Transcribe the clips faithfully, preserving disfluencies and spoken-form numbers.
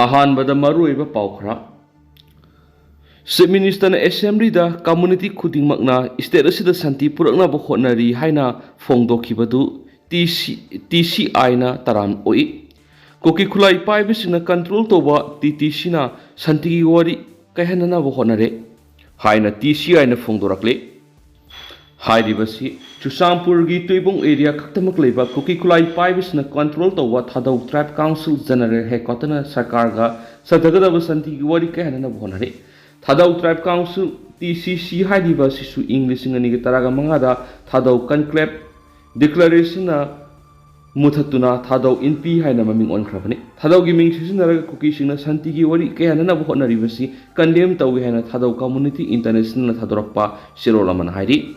ꯑꯍꯥꯟꯕꯗ ꯃꯔꯨꯑꯣꯏꯕ ꯄꯥꯎ ꯈꯔ꯫ Chief Minister ꯅ Assembly ꯗ community ꯈꯨꯗꯤꯡꯃꯛꯅ state ꯑꯁꯤꯗ ꯁꯥꯟꯇꯤ ꯄꯨꯔꯛꯅꯕ ꯍꯣꯠꯅꯔꯤ ꯍꯥꯏꯅ ꯐꯣꯡꯗꯣꯛꯈꯤꯕꯗꯨ ꯇꯤ ꯁꯤ, ꯇꯤ ꯁꯤ ꯑꯥꯏꯅ ꯇꯔꯥꯝ ꯑꯣꯛꯏ꯫ ꯀꯨꯀꯤ ꯈꯨꯠꯂꯥꯏ ꯄꯥꯏꯕꯁꯤꯡꯅ control ꯇꯧꯕ ꯇꯤ ꯇꯤ ꯁꯤꯅ ꯁꯥꯟꯇꯤꯒꯤ ꯋꯥꯔꯤ ꯀꯥꯏꯍꯟꯅꯅꯕ ꯍꯣꯠꯅꯔꯦ ꯍꯥꯏꯅ ꯇꯤ ꯁꯤ ꯑꯥꯏꯅ ꯐꯣꯡꯗꯣꯔꯛꯂꯤ꯫ ꯍꯥꯏꯔꯤꯕꯁꯤ ꯆꯨꯔꯆꯥꯟꯄꯨꯔꯒꯤ ꯇꯨꯏꯕꯣꯡ area ꯈꯛꯇꯃꯛ ꯂꯩꯕ ꯀꯨꯀꯤ ꯈꯨꯠꯂꯥꯏ ꯄꯥꯏꯕꯁꯤꯡꯅ control ꯇꯧꯕ ꯊꯥꯗꯧ Tribe Council General Headquarter ꯅ ꯁꯔꯀꯥꯔꯒ ꯆꯠꯊꯒꯗꯕ ꯁꯥꯟꯇꯤꯒꯤ ꯋꯥꯔꯤ ꯀꯥꯏꯍꯟꯅꯅꯕ ꯍꯣꯠꯅꯔꯤ꯫ ꯊꯥꯗꯧ Tribe Council, ꯇꯤ ꯁꯤ ꯁꯤ, ꯍꯥꯏꯔꯤꯕ ꯑꯁꯤꯁꯨ ꯏꯪ ꯂꯤꯁꯤꯡ ꯑꯅꯤꯒ ꯇꯔꯥꯒ ꯃꯉꯥꯗ ꯊꯥꯗꯧ Conclave Declaration ꯅ ꯃꯨꯊꯠꯇꯨꯅ ꯊꯥꯗꯧ ꯏꯟꯄꯤ ꯍꯥꯏꯅ ꯃꯃꯤꯡ ꯑꯣꯟꯈ꯭ꯔꯕꯅꯤ꯫ ꯊꯥꯗꯧꯒꯤ ꯃꯤꯡ ꯁꯤꯖꯤꯟꯅꯔꯒ ꯀꯨꯀꯤꯁꯤꯡꯅ ꯁꯥꯟꯇꯤꯒꯤ ꯋꯥꯔꯤ ꯀꯥꯏꯍꯟꯅꯅꯕ ꯍꯣꯠꯅꯔꯤꯕꯁꯤ condemn ꯇꯧꯏ ꯍꯥꯏꯅ ꯊꯥꯗꯧ Community International ꯅ ꯊꯥꯗꯣꯔꯛꯄ ꯆꯦꯔꯣꯜ ꯑꯃꯅ ꯍꯥꯏꯔꯤ꯫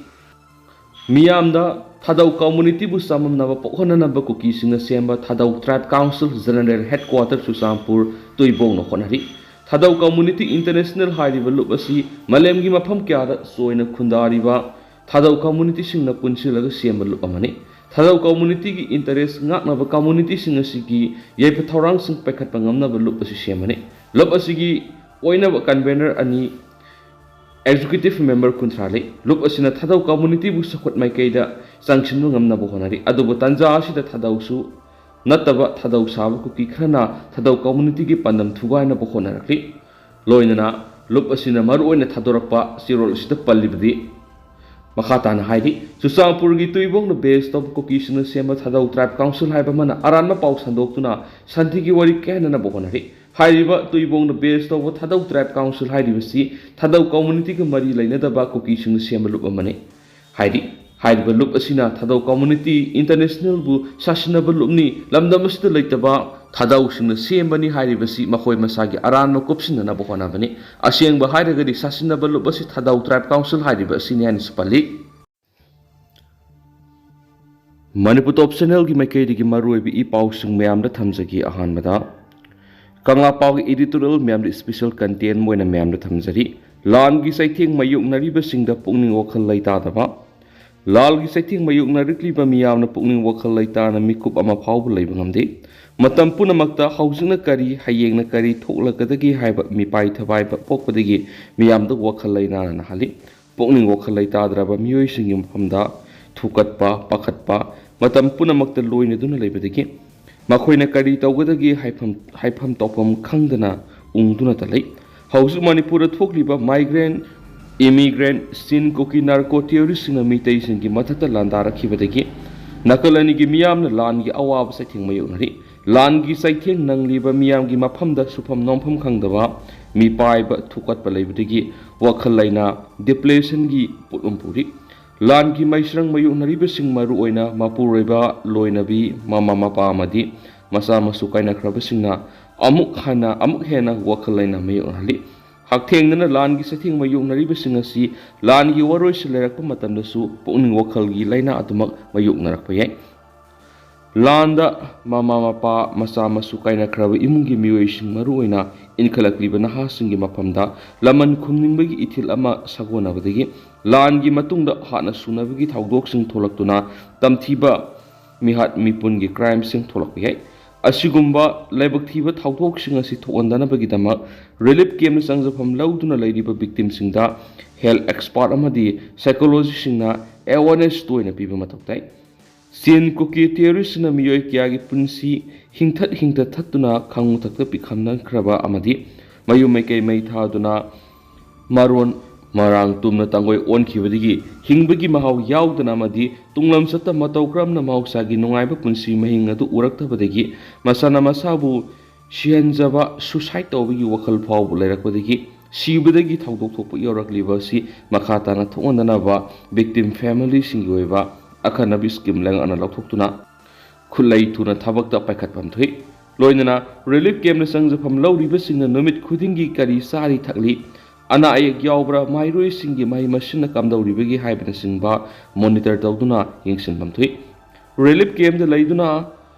ꯃꯤꯌꯥꯝꯗ ꯊꯥꯗꯧ community ꯕꯨ ꯆꯃꯝꯅꯕ ꯄꯣꯛꯍꯟꯅꯅꯕ ꯀꯨꯀꯤꯁꯤꯡꯅ ꯁꯦꯝꯕ ꯊꯥꯗꯧ Tribe Council General Headquarter Churachandpur ꯇꯨꯏꯕꯣꯡꯅ ꯍꯣꯠꯅꯔꯤ꯫ ꯊꯥꯗꯧ Community International ꯍꯥꯏꯔꯤꯕ ꯂꯨꯞ ꯑꯁꯤ ꯃꯥꯂꯦꯝꯒꯤ ꯃꯐꯝ ꯀꯌꯥꯗ ꯆꯣꯏꯅ ꯈꯨꯟꯗꯥꯔꯤꯕ ꯊꯥꯗꯧ community ꯁꯤꯡꯅ ꯄꯨꯟꯁꯤꯜꯂꯒ ꯁꯦꯝꯕ ꯂꯨꯞ ꯑꯃꯅꯤ꯫ ꯊꯥꯗꯧ community ꯒꯤ interest ꯉꯥꯛꯅꯕ community ꯁꯤꯡ ꯑꯁꯤꯒꯤ ꯌꯥꯏꯐ ꯊꯧꯔꯥꯡꯁꯤꯡ ꯄꯥꯏꯈꯠꯄ ꯉꯝꯅꯕ ꯂꯨꯞ ꯑꯁꯤ ꯁꯦꯝꯕꯅꯤ꯫ ꯂꯨꯞ ꯑꯁꯤꯒꯤ ꯑꯣꯏꯅꯕ convener ꯑꯅꯤ, executive member ꯀꯨꯟꯊ꯭ꯔꯥ ꯂꯩ꯫ ꯂꯨꯞ ꯑꯁꯤꯅ ꯊꯥꯗꯧ community ꯕꯨ ꯆꯥꯎꯈꯠ ꯃꯥꯏꯀꯩꯗ ꯆꯪꯁꯤꯟꯕ ꯉꯝꯅꯕ ꯍꯣꯠꯅꯔꯤ꯫ ꯑꯗꯨꯕꯨ ꯇꯥꯟꯖꯥ ꯑꯁꯤꯗ ꯊꯥꯗꯧꯁꯨ ꯅꯠꯇꯕ ꯊꯥꯗꯧ ꯁꯥꯕ ꯀꯨꯀꯤ ꯈꯔꯅ ꯊꯥꯗꯧ community ꯒꯤ ꯄꯥꯟꯗꯝ ꯊꯨꯒꯥꯏꯅꯕ ꯍꯣꯠꯅꯔꯛꯂꯤ꯫ ꯂꯣꯏꯅꯅ ꯂꯨꯞ ꯑꯁꯤꯅ ꯃꯔꯨꯑꯣꯏꯅ ꯊꯥꯗꯣꯔꯛꯄ ꯆꯦꯔꯣꯜ ꯑꯁꯤꯗ ꯄꯜꯂꯤꯕꯗꯤ ꯃꯈꯥ ꯇꯥꯅ ꯍꯥꯏꯔꯤ, ꯆꯨꯔꯆꯥꯟꯄꯨꯔꯒꯤ ꯇꯨꯏꯕꯣꯡꯅ base ꯇꯧꯕ ꯀꯨꯀꯤꯁꯤꯡꯅ ꯁꯦꯝꯕ ꯊꯥꯗꯧ Tribe Council ꯍꯥꯏꯕ ꯑꯃꯅ ꯑꯔꯥꯟꯕ ꯄꯥꯎ ꯁꯟꯗꯣꯛꯇꯨꯅ ꯁꯥꯟꯇꯤꯒꯤ ꯋꯥꯔꯤ ꯀꯥꯏꯍꯟꯅꯕ ꯍꯣꯠꯅꯔꯤ꯫ ꯍꯥꯏꯔꯤꯕ ꯇꯨꯏꯕꯣꯡꯅ base ꯇꯧꯕ ꯊꯥꯗꯧ Tribe Council ꯍꯥꯏꯔꯤꯕꯁꯤ ꯊꯥꯗꯧ community ꯒ ꯃꯔꯤ ꯂꯩꯅꯗꯕ ꯀꯨꯀꯤꯁꯤꯡꯅ ꯁꯦꯝꯕ ꯂꯨꯞ ꯑꯃꯅꯤ꯫ ꯍꯥꯏꯔꯤ, ꯍꯥꯏꯔꯤꯕ ꯂꯨꯞ ꯑꯁꯤꯅ ꯊꯥꯗꯧ Community International ꯕꯨ ꯁꯥꯁꯤꯟꯅꯕ ꯂꯨꯞꯅꯤ, ꯂꯝꯗꯝ ꯑꯁꯤꯗ ꯂꯩꯇꯕ ꯊꯥꯗꯧꯁꯤꯡꯅ ꯁꯦꯝꯕꯅꯤ ꯍꯥꯏꯔꯤꯕꯁꯤ ꯃꯈꯣꯏ ꯃꯁꯥꯒꯤ ꯑꯔꯥꯟꯕ ꯀꯨꯞꯁꯤꯟꯅꯅꯕ ꯍꯣꯠꯅꯕꯅꯤ꯫ ꯑꯁꯦꯡꯕ ꯍꯥꯏꯔꯒꯗꯤ ꯁꯥꯁꯤꯟꯅꯕ ꯂꯨꯞ ꯑꯁꯤ ꯊꯥꯗꯧ Tribe Council ꯍꯥꯏꯔꯤꯕ ꯑꯁꯤꯅꯤ ꯍꯥꯏꯅꯁꯨ ꯄꯜꯂꯤ꯫ ꯃꯅꯤꯄꯨꯔ Top Channel ꯒꯤ ꯃꯥꯏꯀꯩꯗꯒꯤ ꯃꯔꯨꯑꯣꯏꯕ ꯏ ꯄꯥꯎꯁꯤꯡ ꯃꯌꯥꯝꯗ ꯊꯝꯖꯒꯦ꯫ ꯑꯍꯥꯟꯕꯗ ꯀꯪꯂꯥ ꯄꯥꯎꯒꯤ editorial ꯃꯌꯥꯝꯗ special content ꯑꯣꯏꯅ ꯃꯌꯥꯝꯗ ꯊꯝꯖꯔꯤ꯫ ꯂꯥꯟꯒꯤ ꯆꯩꯊꯦꯡ ꯃꯥꯌꯣꯛꯅꯔꯤꯕꯁꯤꯡꯗ ꯄꯨꯛꯅꯤꯡ ꯋꯥꯈꯜ ꯂꯩꯇꯥꯗꯕ꯫ ꯂꯥꯟꯒꯤ ꯆꯩꯊꯦꯡ ꯃꯥꯌꯣꯛꯅꯔꯛꯂꯤꯕ ꯃꯤꯌꯥꯝꯅ ꯄꯨꯛꯅꯤꯡ ꯋꯥꯈꯜ ꯂꯩꯇꯥꯅ ꯃꯤꯀꯨꯞ ꯑꯃ ꯐꯥꯎꯕ ꯂꯩꯕ ꯉꯝꯗꯦ꯫ ꯃꯇꯝ ꯄꯨꯝꯅꯃꯛꯇ ꯍꯧꯖꯤꯛꯅ ꯀꯔꯤ, ꯍꯌꯦꯡꯅ ꯀꯔꯤ ꯊꯣꯛꯂꯛꯀꯗꯒꯦ ꯍꯥꯏꯕ ꯃꯤꯄꯥꯏ ꯊꯕꯥꯏꯕ ꯄꯣꯛꯄꯗꯒꯤ ꯃꯤꯌꯥꯝꯗ ꯋꯥꯈꯜ ꯂꯩꯅꯥꯅ ꯅꯥꯍꯜꯂꯤ꯫ ꯄꯨꯛꯅꯤꯡ ꯋꯥꯈꯜ ꯂꯩꯇꯥꯗ꯭ꯔꯕ ꯃꯤꯑꯣꯏꯁꯤꯡꯒꯤ ꯃꯐꯝꯗ ꯊꯨꯀꯠꯄ, ꯄꯥꯈꯠꯄ, ꯃꯇꯝ ꯄꯨꯝꯅꯃꯛꯇ ꯂꯣꯏꯅꯗꯨꯅ ꯂꯩꯕꯗꯒꯤ ꯃꯈꯣꯏꯅ ꯀꯔꯤ ꯇꯧꯒꯗꯒꯦ ꯍꯥꯏꯐꯝ, ꯍꯥꯏꯐꯝ ꯇꯧꯐꯝ ꯈꯪꯗꯅ ꯎꯪꯗꯨꯅꯇ ꯂꯩ꯫ ꯍꯧꯖꯤꯛ ꯃꯅꯤꯄꯨꯔꯗ ꯊꯣꯛꯂꯤꯕ migrant, immigrant, ꯆꯤꯟ ꯀꯨꯀꯤ narco terroristꯁꯤꯡꯅ ꯃꯤꯇꯩꯁꯤꯡꯒꯤ ꯃꯊꯛꯇ ꯂꯥꯟꯗꯥꯔꯛꯈꯤꯕꯗꯒꯤ ꯅꯥꯀꯜ ꯑꯅꯤꯒꯤ ꯃꯤꯌꯥꯝꯅ ꯂꯥꯟꯒꯤ ꯑꯋꯥꯕ ꯆꯩꯊꯦꯡ ꯃꯥꯌꯣꯛꯅꯔꯤ꯫ ꯂꯥꯟꯒꯤ ꯆꯩꯊꯦꯡ ꯅꯪꯂꯤꯕ ꯃꯤꯌꯥꯝꯒꯤ ꯃꯐꯝꯗ ꯁꯨꯐꯝ ꯅꯣꯝꯐꯝ ꯈꯪꯗꯕ, ꯃꯤꯄꯥꯏꯕ, ꯊꯨꯀꯠꯄ ꯂꯩꯕꯗꯒꯤ ꯋꯥꯈꯜ ꯂꯩꯅꯥ, depressionꯒꯤ ꯄꯣꯠꯂꯨꯝ ꯄꯨꯔꯤ꯫ ꯂꯥꯟꯒꯤ ꯃꯩꯁ꯭ꯔꯪ ꯃꯥꯌꯣꯛꯅꯔꯤꯕꯁꯤꯡ, ꯃꯔꯨꯑꯣꯏꯅ ꯃꯄꯨꯔꯣꯏꯕ, ꯂꯣꯏꯅꯕꯤ, ꯃꯃꯥ ꯃꯄꯥ ꯑꯃꯗꯤ ꯃꯆꯥ ꯃꯁꯨ ꯀꯥꯏꯅꯈ꯭ꯔꯕꯁꯤꯡꯅ ꯑꯃꯨꯛ ꯍꯟꯅ, ꯑꯃꯨꯛ ꯍꯦꯟꯅ ꯋꯥꯈꯜ ꯂꯩꯅꯥ ꯃꯥꯌꯣꯛꯅꯍꯜꯂꯤ꯫ ꯍꯛꯊꯦꯡꯅꯅ ꯂꯥꯟꯒꯤ ꯆꯩꯊꯦꯡ ꯃꯥꯌꯣꯛꯅꯔꯤꯕꯁꯤꯡ ꯑꯁꯤ ꯂꯥꯟꯒꯤ ꯋꯥꯔꯣꯏꯁꯤꯟ ꯂꯩꯔꯛꯄ ꯃꯇꯝꯗꯁꯨ ꯄꯨꯛꯅꯤꯡ ꯋꯥꯈꯜꯒꯤ ꯂꯥꯏꯅꯥ ꯑꯗꯨꯃꯛ ꯃꯥꯌꯣꯛꯅꯔꯛꯄ ꯌꯥꯏ꯫ ꯂꯥꯟꯗ ꯃꯃꯥ ꯃꯄꯥ, ꯃꯆꯥ ꯃꯁꯨ ꯀꯥꯏꯅꯈ꯭ꯔꯕ ꯏꯃꯨꯡꯒꯤ ꯃꯤꯑꯣꯏꯁꯤꯡ, ꯃꯔꯨꯑꯣꯏꯅ ꯏꯟꯈꯠꯂꯛꯂꯤꯕ ꯅꯍꯥꯁꯤꯡꯒꯤ ꯃꯐꯝꯗ ꯂꯃꯟ ꯈꯨꯝꯅꯤꯡꯕꯒꯤ ꯏꯊꯤꯜ ꯑꯃ ꯁꯥꯒꯣꯟꯅꯕꯗꯒꯤ ꯂꯥꯟꯒꯤ ꯃꯇꯨꯡꯗ ꯍꯥꯠꯅ ꯁꯨꯅꯕꯒꯤ ꯊꯧꯗꯣꯛꯁꯤꯡ ꯊꯣꯛꯂꯛꯇꯨꯅ ꯇꯝꯊꯤꯕ ꯃꯤꯍꯥꯠ ꯃꯤꯄꯨꯟꯒꯤ crimeꯁꯤꯡ ꯊꯣꯛꯂꯛꯄ ꯌꯥꯏ꯫ ꯑꯁꯤꯒꯨꯝꯕ ꯂꯥꯏꯕꯛ ꯊꯤꯕ ꯊꯧꯗꯣꯛꯁꯤꯡ ꯑꯁꯤ ꯊꯣꯛꯍꯟꯗꯅꯕꯒꯤꯗꯃꯛ relief campꯇ ꯆꯪꯖꯐꯝ ꯂꯧꯗꯨꯅ ꯂꯩꯔꯤꯕ victimꯁꯤꯡꯗ health expert ꯑꯃꯗꯤ psychologistꯁꯤꯡꯅ awareness ꯇꯣꯏꯅ ꯄꯤꯕ ꯃꯊꯧ ꯇꯥꯏ꯫ ꯆꯤꯟ ꯀꯨꯀꯤ terroristꯁꯤꯡꯅ ꯃꯤꯑꯣꯏ ꯀꯌꯥꯒꯤ ꯄꯨꯟꯁꯤ ꯍꯤꯡꯊꯠ ꯍꯤꯡꯊꯠ ꯊꯠꯇꯨꯅ ꯈꯥꯉꯨ ꯊꯛꯇ ꯄꯤꯛꯍꯟꯈ꯭ꯔꯕ ꯑꯃꯗꯤ ꯃꯌꯨꯝ ꯃꯩꯀꯩ ꯃꯩ ꯊꯥꯗꯨꯅ ꯃꯔꯣꯟ ꯃꯔꯥꯡ ꯇꯨꯝꯅ ꯇꯥꯡꯒꯣꯏ ꯑꯣꯟꯈꯤꯕꯗꯒꯤ ꯍꯤꯡꯕꯒꯤ ꯃꯍꯥꯎ ꯌꯥꯎꯗꯅ ꯑꯃꯗꯤ ꯇꯨꯡꯂꯝꯆꯠꯇ ꯃꯇꯧ ꯀꯔꯝꯅ ꯃꯍꯧꯁꯥꯒꯤ ꯅꯨꯡꯉꯥꯏꯕ ꯄꯨꯟꯁꯤ ꯃꯍꯤꯡ ꯑꯗꯨ ꯎꯔꯛꯇꯕꯗꯒꯤ ꯃꯁꯥꯅ ꯃꯁꯥꯕꯨ ꯁꯤꯍꯟꯖꯕ, suicide ꯇꯧꯕꯒꯤ ꯋꯥꯈꯜ ꯐꯥꯎꯕ ꯂꯩꯔꯛꯄꯗꯒꯤ ꯁꯤꯕꯗꯒꯤ ꯊꯧꯗꯣꯛ ꯊꯣꯛꯄ ꯌꯧꯔꯛꯂꯤꯕ ꯑꯁꯤ ꯃꯈꯥ ꯇꯥꯅ ꯊꯣꯛꯍꯟꯗꯅꯕ victim familyꯁꯤꯡꯒꯤ ꯑꯣꯏꯕ ꯑꯈꯟꯅꯕ scheme ꯂꯩꯉꯥꯛꯅ ꯂꯧꯊꯣꯛꯇꯨꯅ ꯈꯨꯠꯂꯩ ꯊꯨꯅ ꯊꯕꯛꯇ ꯄꯥꯏꯈꯠꯐꯝ ꯊꯣꯛꯏ꯫ ꯂꯣꯏꯅꯅ relief campꯇ ꯆꯪꯖꯐꯝ ꯂꯧꯔꯤꯕꯁꯤꯡꯅ ꯅꯨꯃꯤꯠ ꯈꯨꯗꯤꯡꯒꯤ ꯀꯔꯤ ꯆꯥꯔꯤ ꯊꯛꯂꯤ, ꯑꯅꯥ ꯑꯌꯦꯛ ꯌꯥꯎꯕ꯭ꯔꯥ, ꯃꯍꯩꯔꯣꯏꯁꯤꯡꯒꯤ ꯃꯍꯩ ꯃꯁꯤꯡꯅ ꯀꯝꯗꯧꯔꯤꯕꯒꯦ ꯍꯥꯏꯕꯅꯆꯤꯡꯕ monitor ꯇꯧꯗꯨꯅ ꯌꯦꯡꯁꯤꯟꯐꯝ ꯊꯣꯛꯏ꯫ Relief campꯇ ꯂꯩꯗꯨꯅ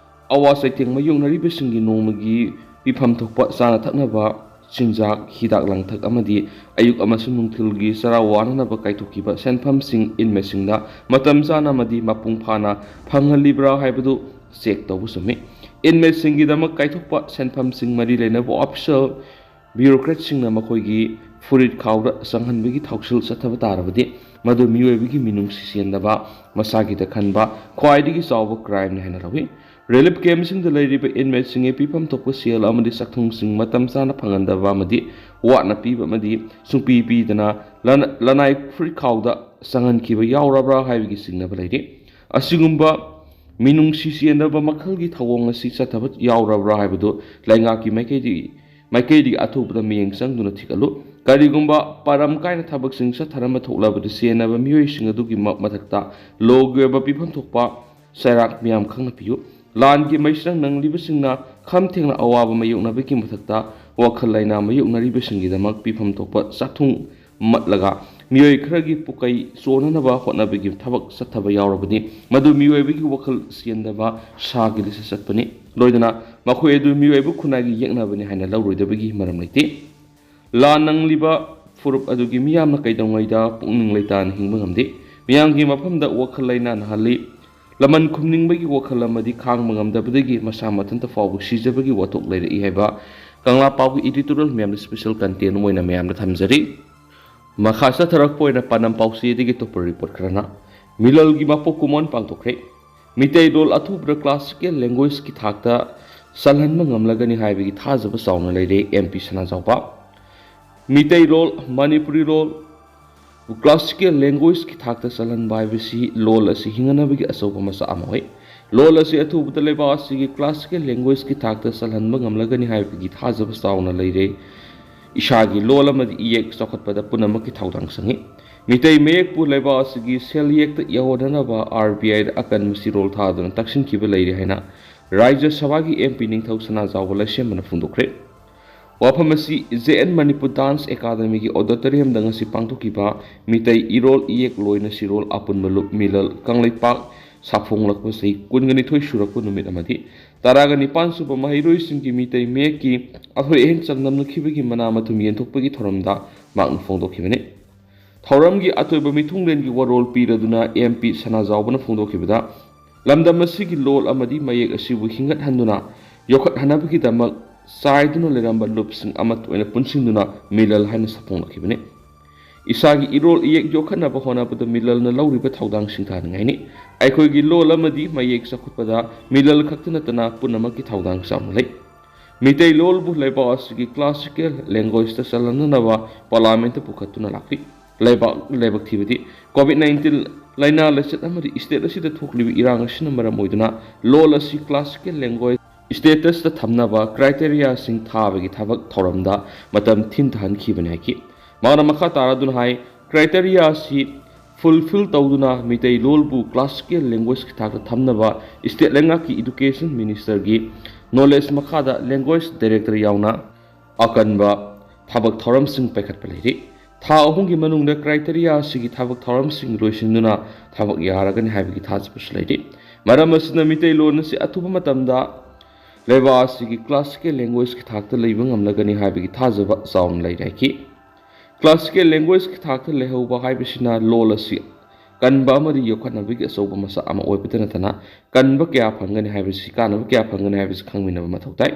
ꯑꯋꯥ ꯆꯩꯊꯦꯡ ꯃꯥꯌꯣꯛꯅꯔꯤꯕꯁꯤꯡꯒꯤ ꯅꯣꯡꯃꯒꯤ ꯄꯤꯐꯝ ꯊꯣꯛꯄ ꯆꯥꯅ ꯊꯛꯅꯕ ꯆꯤꯟꯖꯥꯛ, ꯍꯤꯗꯥꯛ ꯂꯥꯡꯊꯛ ꯑꯃꯗꯤ ꯑꯌꯨꯛ ꯑꯃꯁꯨꯡ ꯅꯨꯡꯊꯤꯜꯒꯤ ꯆꯔꯥ ꯋꯥꯅꯅꯕ ꯀꯥꯏꯊꯣꯛꯈꯤꯕ ꯁꯦꯟꯐꯝꯁꯤꯡ inmateꯁꯤꯡꯗ ꯃꯇꯝ ꯆꯥꯅ ꯑꯃꯗꯤ ꯃꯄꯨꯡ ꯐꯥꯅ ꯐꯪꯍꯜꯂꯤꯕ꯭ꯔꯥ ꯍꯥꯏꯕꯗꯨ check ꯇꯧꯕ ꯆꯨꯝꯃꯤ꯫ Inmateꯁꯤꯡꯒꯤꯗꯃꯛ ꯀꯥꯏꯊꯣꯛꯄ ꯁꯦꯟꯐꯝꯁꯤꯡ ꯃꯔꯤ ꯂꯩꯅꯕ official bureaucratꯁꯤꯡꯅ ꯃꯈꯣꯏꯒꯤ ꯐꯨꯔꯤꯠ ꯈꯥꯎꯗ ꯆꯪꯍꯟꯕꯒꯤ ꯊꯧꯁꯤꯜ ꯆꯠꯊꯕ ꯇꯥꯔꯕꯗꯤ, ꯃꯗꯨ ꯃꯤꯑꯣꯏꯕꯒꯤ ꯃꯤꯅꯨꯡꯁꯤ ꯆꯦꯟꯗꯕ, ꯃꯁꯥꯒꯤꯗ ꯈꯟꯕ ꯈ꯭ꯋꯥꯏꯗꯒꯤ ꯆꯥꯎꯕ crimeꯅꯤ ꯍꯥꯏꯅ ꯂꯧꯏ꯫ Relief campꯁꯤꯡꯗ ꯂꯩꯔꯤꯕ inmateꯁꯤꯡꯒꯤ ꯄꯤꯐꯝ ꯊꯣꯛꯄ ꯁꯦꯜ ꯑꯃꯗꯤ ꯆꯥꯛꯊꯨꯡꯁꯤꯡ ꯃꯇꯝ ꯆꯥꯅ ꯐꯪꯍꯟꯗꯕ ꯑꯃꯗꯤ ꯋꯥꯠꯅ ꯄꯤꯕ ꯑꯃꯗꯤ ꯁꯨꯡꯄꯤ ꯄꯤꯗꯅ ꯂꯅ-, ꯂꯅꯥꯏ ꯐꯨꯔꯤꯠ ꯈꯥꯎꯗ ꯆꯪꯍꯟꯈꯤꯕ ꯌꯥꯎꯔꯕ꯭ꯔꯥ ꯍꯥꯏꯕꯒꯤ ꯆꯤꯡꯅꯕ ꯂꯩꯔꯤ꯫ ꯑꯁꯤꯒꯨꯝꯕ ꯃꯤꯅꯨꯡꯁꯤ ꯆꯦꯟꯗꯕ ꯃꯈꯜꯒꯤ ꯊꯧꯑꯣꯡ ꯑꯁꯤ ꯆꯠꯊꯕ ꯌꯥꯎꯔꯕ꯭ꯔꯥ ꯍꯥꯏꯕꯗꯨ ꯂꯩꯉꯥꯛꯀꯤ ꯃꯥꯏꯀꯩꯗꯒꯤ, ꯃꯥꯏꯀꯩꯗꯒꯤ ꯑꯊꯨꯕꯗ ꯃꯤꯠꯌꯦꯡ ꯆꯪꯗꯨꯅ ꯊꯤꯒꯠꯂꯨ꯫ ꯀꯔꯤꯒꯨꯝꯕ ꯄꯥꯔꯝ ꯀꯥꯏꯅ ꯊꯕꯛꯁꯤꯡ ꯆꯠꯊꯔꯝꯕ ꯊꯣꯛꯂꯕꯗꯤ, ꯆꯦꯟꯅꯕ ꯃꯤꯑꯣꯏꯁꯤꯡ ꯑꯗꯨꯒꯤ ꯃ-, ꯃꯊꯛꯇ lawꯒꯤ ꯑꯣꯏꯕ ꯄꯤꯐꯝ ꯊꯣꯛꯄ ꯆꯩꯔꯥꯛ ꯃꯤꯌꯥꯝ ꯈꯪꯅ ꯄꯤꯌꯨ꯫ ꯂꯥꯟꯒꯤ ꯃꯩꯁ꯭ꯔꯪ ꯅꯪꯂꯤꯕꯁꯤꯡꯅ ꯈꯝ ꯊꯦꯡꯅ ꯑꯋꯥꯕ ꯃꯥꯌꯣꯛꯅꯕꯒꯤ ꯃꯊꯛꯇ ꯋꯥꯈꯜ ꯂꯩꯅꯥ ꯃꯥꯌꯣꯛꯅꯔꯤꯕꯁꯤꯡꯒꯤꯗꯃꯛ ꯄꯤꯐꯝ ꯊꯣꯛꯄ ꯆꯥꯛꯊꯨꯡ ꯃꯠꯂꯒ ꯃꯤꯑꯣꯏ ꯈꯔꯒꯤ ꯄꯨꯀꯩ ꯆꯣꯟꯅꯅꯕ ꯍꯣꯠꯅꯕꯒꯤ ꯊꯕꯛ ꯆꯠꯊꯕ ꯌꯥꯎꯔꯕꯗꯤ, ꯃꯗꯨ ꯃꯤꯑꯣꯏꯕꯒꯤ ꯋꯥꯈꯜ ꯆꯦꯟꯗꯕ ꯁꯥꯒꯤ ꯂꯤꯁꯇ ꯆꯠꯄꯅꯤ꯫ ꯂꯣꯏꯅꯅ ꯃꯈꯣꯏ ꯑꯗꯨ ꯃꯤꯑꯣꯏꯕ ꯈꯨꯟꯅꯥꯏꯒꯤ ꯌꯦꯛꯅꯕꯅꯤ ꯍꯥꯏꯅ ꯂꯧꯔꯣꯏꯗꯕꯒꯤ ꯃꯔꯝ ꯂꯩꯇꯦ꯫ ꯂꯥꯟ ꯅꯪꯂꯤꯕ ꯐꯨꯔꯨꯞ ꯑꯗꯨꯒꯤ ꯃꯤꯌꯥꯝꯅ ꯀꯩꯗꯧꯉꯩꯗ ꯄꯨꯛꯅꯤꯡ ꯂꯩꯇꯥꯅ ꯍꯤꯡꯕ ꯉꯝꯗꯦ꯫ ꯃꯤꯌꯥꯝꯒꯤ ꯃꯐꯝꯗ ꯋꯥꯈꯜ ꯂꯩꯅꯥ ꯅꯥꯍꯜꯂꯤ꯫ ꯂꯃꯟ ꯈꯨꯝꯅꯤꯡꯕꯒꯤ ꯋꯥꯈꯜ ꯑꯃꯗꯤ ꯈꯥꯡꯕ ꯉꯝꯗꯕꯗꯒꯤ ꯃꯁꯥ ꯃꯊꯟꯇ ꯐꯥꯎꯕ ꯁꯤꯖꯕꯒꯤ ꯋꯥꯊꯣꯛ ꯂꯩꯔꯛꯏ ꯍꯥꯏꯕ ꯀꯪꯂꯥ ꯄꯥꯎꯒꯤ editorial ꯃꯌꯥꯝꯗ special content ꯑꯣꯏꯅ ꯃꯌꯥꯝꯗ ꯊꯝꯖꯔꯤ꯫ ꯃꯈꯥ ꯆꯠꯊꯔꯛꯄ ꯑꯣꯏꯅ ꯄꯥꯟꯗꯝ ꯄꯥꯎꯆꯦꯗꯒꯤ ꯑꯇꯣꯞꯄ report ꯈꯔꯅ, ꯃꯤꯂꯜꯒꯤ ꯃꯄꯣꯛ ꯀꯨꯝꯑꯣꯟ ꯄꯥꯡꯊꯣꯛꯈ꯭ꯔꯦ꯫ ꯃꯤꯇꯩ ꯂꯣꯜ ꯑꯊꯨꯕꯗ classical languageꯀꯤ ꯊꯥꯛꯇ ꯆꯜꯍꯟꯕ ꯉꯝꯂꯒꯅꯤ ꯍꯥꯏꯕꯒꯤ ꯊꯥꯖꯕ ꯆꯥꯎꯅ ꯂꯩꯔꯦ, MP ꯁꯅꯥꯖꯥꯎꯕ꯫ ꯃꯤꯇꯩ ꯂꯣꯜ, ꯃꯅꯤꯄꯨꯔꯤ ꯂꯣꯜ, classical languageꯀꯤ ꯊꯥꯛꯇ ꯆꯜꯍꯟꯕ ꯍꯥꯏꯕꯁꯤ ꯂꯣꯜ ꯑꯁꯤ ꯍꯤꯡꯅꯅꯕꯒꯤ ꯑꯆꯧꯕ ꯃꯆꯥꯛ ꯑꯃ ꯑꯣꯏ꯫ ꯂꯣꯜ ꯑꯁꯤ ꯑꯊꯨꯕꯗ ꯂꯩꯕꯥꯛ ꯑꯁꯤꯒꯤ classical language14ꯀꯤ ꯊꯥꯛꯇ ꯆꯜꯍꯟꯕ ꯉꯝꯂꯒꯅꯤ ꯍꯥꯏꯕꯒꯤ ꯊꯥꯖꯕ ꯆꯥꯎꯅ ꯂꯩꯔꯦ꯫ ꯏꯁꯥꯒꯤ ꯂꯣꯜ ꯑꯃꯗꯤ ꯏꯌꯦꯛ ꯆꯥꯎꯈꯠꯄꯗ ꯄꯨꯝꯅꯃꯛꯀꯤ ꯊꯧꯗꯥꯡ ꯆꯪꯏ꯫ ꯃꯤꯇꯩ ꯃꯌꯦꯛꯄꯨ ꯂꯩꯕꯥꯛ ꯑꯁꯤꯒꯤ ꯁꯦꯜ ꯌꯦꯛꯇ ꯌꯧꯍꯟꯅꯅꯕ RBIꯗ ꯑꯀꯟꯕ ꯆꯤꯔꯣꯜ ꯊꯥꯗꯨꯅ ꯇꯛꯁꯤꯟꯈꯤꯕ ꯂꯩꯔꯦ ꯍꯥꯏꯅ ꯔꯥꯖ꯭ꯌ ꯁꯚꯥꯒꯤ MP ꯅꯤꯡꯊꯧ ꯁꯅꯥꯖꯥꯎꯕ ꯂꯩꯁꯦꯝꯕꯅ ꯐꯣꯡꯗꯣꯛꯈ꯭ꯔꯦ꯫ ꯋꯥꯐꯝ ꯑꯁꯤ JN Manipur Dance Academyꯒꯤ auditoriumꯗ ꯉꯁꯤ ꯄꯥꯡꯊꯣꯛꯈꯤꯕ ꯃꯤꯇꯩ ꯏꯔꯣꯜ ꯏꯌꯦꯛ ꯂꯣꯏꯅ ꯁꯤꯔꯣꯜ ꯑꯄꯨꯟꯕ ꯂꯨꯞ ꯃꯤꯂꯜ ꯀꯪꯂꯩꯄꯥꯛ ꯁꯥꯐꯣꯡꯂꯛꯄ ꯆꯍꯤ ꯀꯨꯟꯒ ꯅꯤꯊꯣꯏ ꯁꯨꯔꯛꯄ ꯅꯨꯃꯤꯠ ꯑꯃꯗꯤ ꯇꯔꯥꯒ ꯅꯤꯄꯥꯟ ꯁꯨꯕ ꯃꯍꯩꯔꯣꯏꯁꯤꯡꯒꯤ ꯃꯤꯇꯩ ꯃꯌꯦꯛꯀꯤ ꯑꯊꯣꯏ ꯑꯍꯦꯟ ꯆꯥꯡꯗꯝꯅꯈꯤꯕꯒꯤ ꯃꯅꯥ ꯃꯊꯨꯝ ꯌꯦꯟꯊꯣꯛꯄꯒꯤ ꯊꯧꯔꯝꯗ ꯃꯍꯥꯛꯅ ꯐꯣꯡꯗꯣꯛꯈꯤꯕꯅꯤ꯫ ꯊꯧꯔꯝꯒꯤ ꯑꯇꯣꯏꯕ ꯃꯤꯊꯨꯡꯂꯦꯟꯒꯤ ꯋꯥꯔꯣꯜ ꯄꯤꯔꯗꯨꯅ ꯑꯦꯝ ꯄꯤ ꯁꯅꯥꯖꯥꯎꯕꯅ ꯐꯣꯡꯗꯣꯛꯈꯤꯕꯗ, ꯂꯝꯗꯝ ꯑꯁꯤꯒꯤ ꯂꯣꯜ ꯑꯃꯗꯤ ꯃꯌꯦꯛ ꯑꯁꯤꯕꯨ ꯍꯤꯡꯒꯠꯍꯟꯗꯨꯅ ꯌꯣꯛꯈꯠꯍꯟꯅꯕꯒꯤꯗꯃꯛ ꯆꯥꯏꯗꯨꯅ ꯂꯩꯔꯝꯕ ꯂꯨꯞꯁꯤꯡ ꯑꯃꯠꯇ ꯑꯣꯏꯅ ꯄꯨꯟꯁꯤꯟꯗꯨꯅ ꯃꯤꯂꯜ ꯍꯥꯏꯅ ꯁꯛꯐꯣꯡꯂꯛꯈꯤꯕꯅꯤ꯫ ꯏꯁꯥꯒꯤ ꯏꯔꯣꯜ ꯏꯌꯦꯛ ꯌꯣꯛꯈꯠꯅꯕ ꯍꯣꯠꯅꯕꯗ ꯃꯤꯂꯜꯅ ꯂꯧꯔꯤꯕ ꯊꯧꯗꯥꯡ ꯁꯤꯡꯊꯥꯅꯤꯡꯉꯥꯏꯅꯤ꯫ ꯑꯩꯈꯣꯏꯒꯤ ꯂꯣꯜ ꯑꯃꯗꯤ ꯃꯌꯦꯛ ꯆꯥꯎꯈꯠꯄꯗ ꯃꯤꯂꯜ ꯈꯛꯇ ꯅꯠꯇꯅ ꯄꯨꯝꯅꯃꯛꯀꯤ ꯊꯧꯗꯥꯡ ꯆꯥꯎꯅ ꯂꯩ꯫ ꯃꯤꯇꯩꯂꯣꯟꯕꯨ ꯂꯩꯕꯥꯛ ꯑꯁꯤꯒꯤ classical language꯫ ꯇ ꯆꯜꯍꯟꯅꯅꯕ Parliament ꯇ ꯄꯨꯈꯠꯇꯨꯅ ꯂꯥꯛꯂꯤ꯫ ꯂꯩꯕꯥꯛ ꯂꯥꯏꯕꯛ ꯊꯤꯕꯗꯤ, COVID nineteen ꯂꯥꯏꯅꯥ ꯂꯥꯏꯆꯠ ꯑꯃꯗꯤ state ꯑꯁꯤꯗ ꯊꯣꯛꯂꯤꯕ ꯏꯔꯥꯡ ꯑꯁꯤꯅ ꯃꯔꯝ ꯑꯣꯏꯗꯨꯅ ꯂꯣꯜ ꯑꯁꯤ classical language status ꯇ ꯊꯝꯅꯕ criteria ꯁꯤꯡ ꯊꯥꯕꯒꯤ ꯊꯕꯛ ꯊꯧꯔꯝꯗ ꯃꯇꯝ ꯊꯤꯟꯊꯍꯟꯈꯤꯕꯅꯤ ꯍꯥꯏꯈꯤ꯫ ꯃꯍꯥꯛꯅ ꯃꯈꯥ ꯇꯥꯔꯗꯨꯅ ꯍꯥꯏ, criteria ꯑꯁꯤ fulfill ꯇꯧꯗꯨꯅ ꯃꯤꯇꯩꯂꯣꯟꯕꯨ classical language ꯀꯤ ꯊꯥꯛꯇ ꯊꯝꯅꯕ state ꯂꯩꯉꯥꯛꯀꯤ Education Minister ꯒꯤ knowledge ꯃꯈꯥꯗ Language Director ꯌꯥꯎꯅ ꯑꯀꯟꯕ ꯊꯕꯛ ꯊꯧꯔꯝꯁꯤꯡ ꯄꯥꯏꯈꯠꯄ ꯂꯩꯔꯤ꯫ ꯊꯥ ꯑꯍꯨꯝꯒꯤ ꯃꯅꯨꯡꯗ criteria ꯑꯁꯤꯒꯤ ꯊꯕꯛ ꯊꯧꯔꯝꯁꯤꯡ ꯂꯣꯏꯁꯤꯟꯗꯨꯅ ꯊꯕꯛ ꯌꯥꯔꯒꯅꯤ ꯍꯥꯏꯕꯒꯤ ꯊꯥꯖꯕꯁꯨ ꯂꯩꯔꯤ꯫ ꯃꯔꯝ ꯑꯁꯤꯅ ꯃꯤꯇꯩꯂꯣꯟ ꯑꯁꯤ ꯑꯊꯨꯕ ꯃꯇꯝꯗ ꯂꯩꯕꯥꯛ ꯑꯁꯤꯒꯤ classical language ꯀꯤ ꯊꯥꯛꯇ ꯂꯩꯕ ꯉꯝꯂꯒꯅꯤ ꯍꯥꯏꯕꯒꯤ ꯊꯥꯖꯕ ꯆꯥꯎꯅ ꯂꯩꯔꯦ ꯍꯥꯏꯈꯤ꯫ Classical language ꯀꯤ ꯊꯥꯛꯇ ꯂꯩꯍꯧꯕ ꯍꯥꯏꯕꯁꯤꯅ ꯂꯣꯜ ꯑꯁꯤ ꯀꯟꯕ ꯑꯃꯗꯤ ꯌꯣꯛꯈꯠꯅꯕꯒꯤ ꯑꯆꯧꯕ ꯃꯆꯥꯛ ꯑꯃ ꯑꯣꯏꯕꯇ ꯅꯠꯇꯅ, ꯀꯟꯕ ꯀꯌꯥ ꯐꯪꯒꯅꯤ ꯍꯥꯏꯕꯁꯤ, ꯀꯥꯟꯅꯕ ꯀꯌꯥ ꯐꯪꯒꯅꯤ ꯍꯥꯏꯕꯁꯤ ꯈꯪꯃꯤꯟꯅꯕ ꯃꯊꯧ ꯇꯥꯏ꯫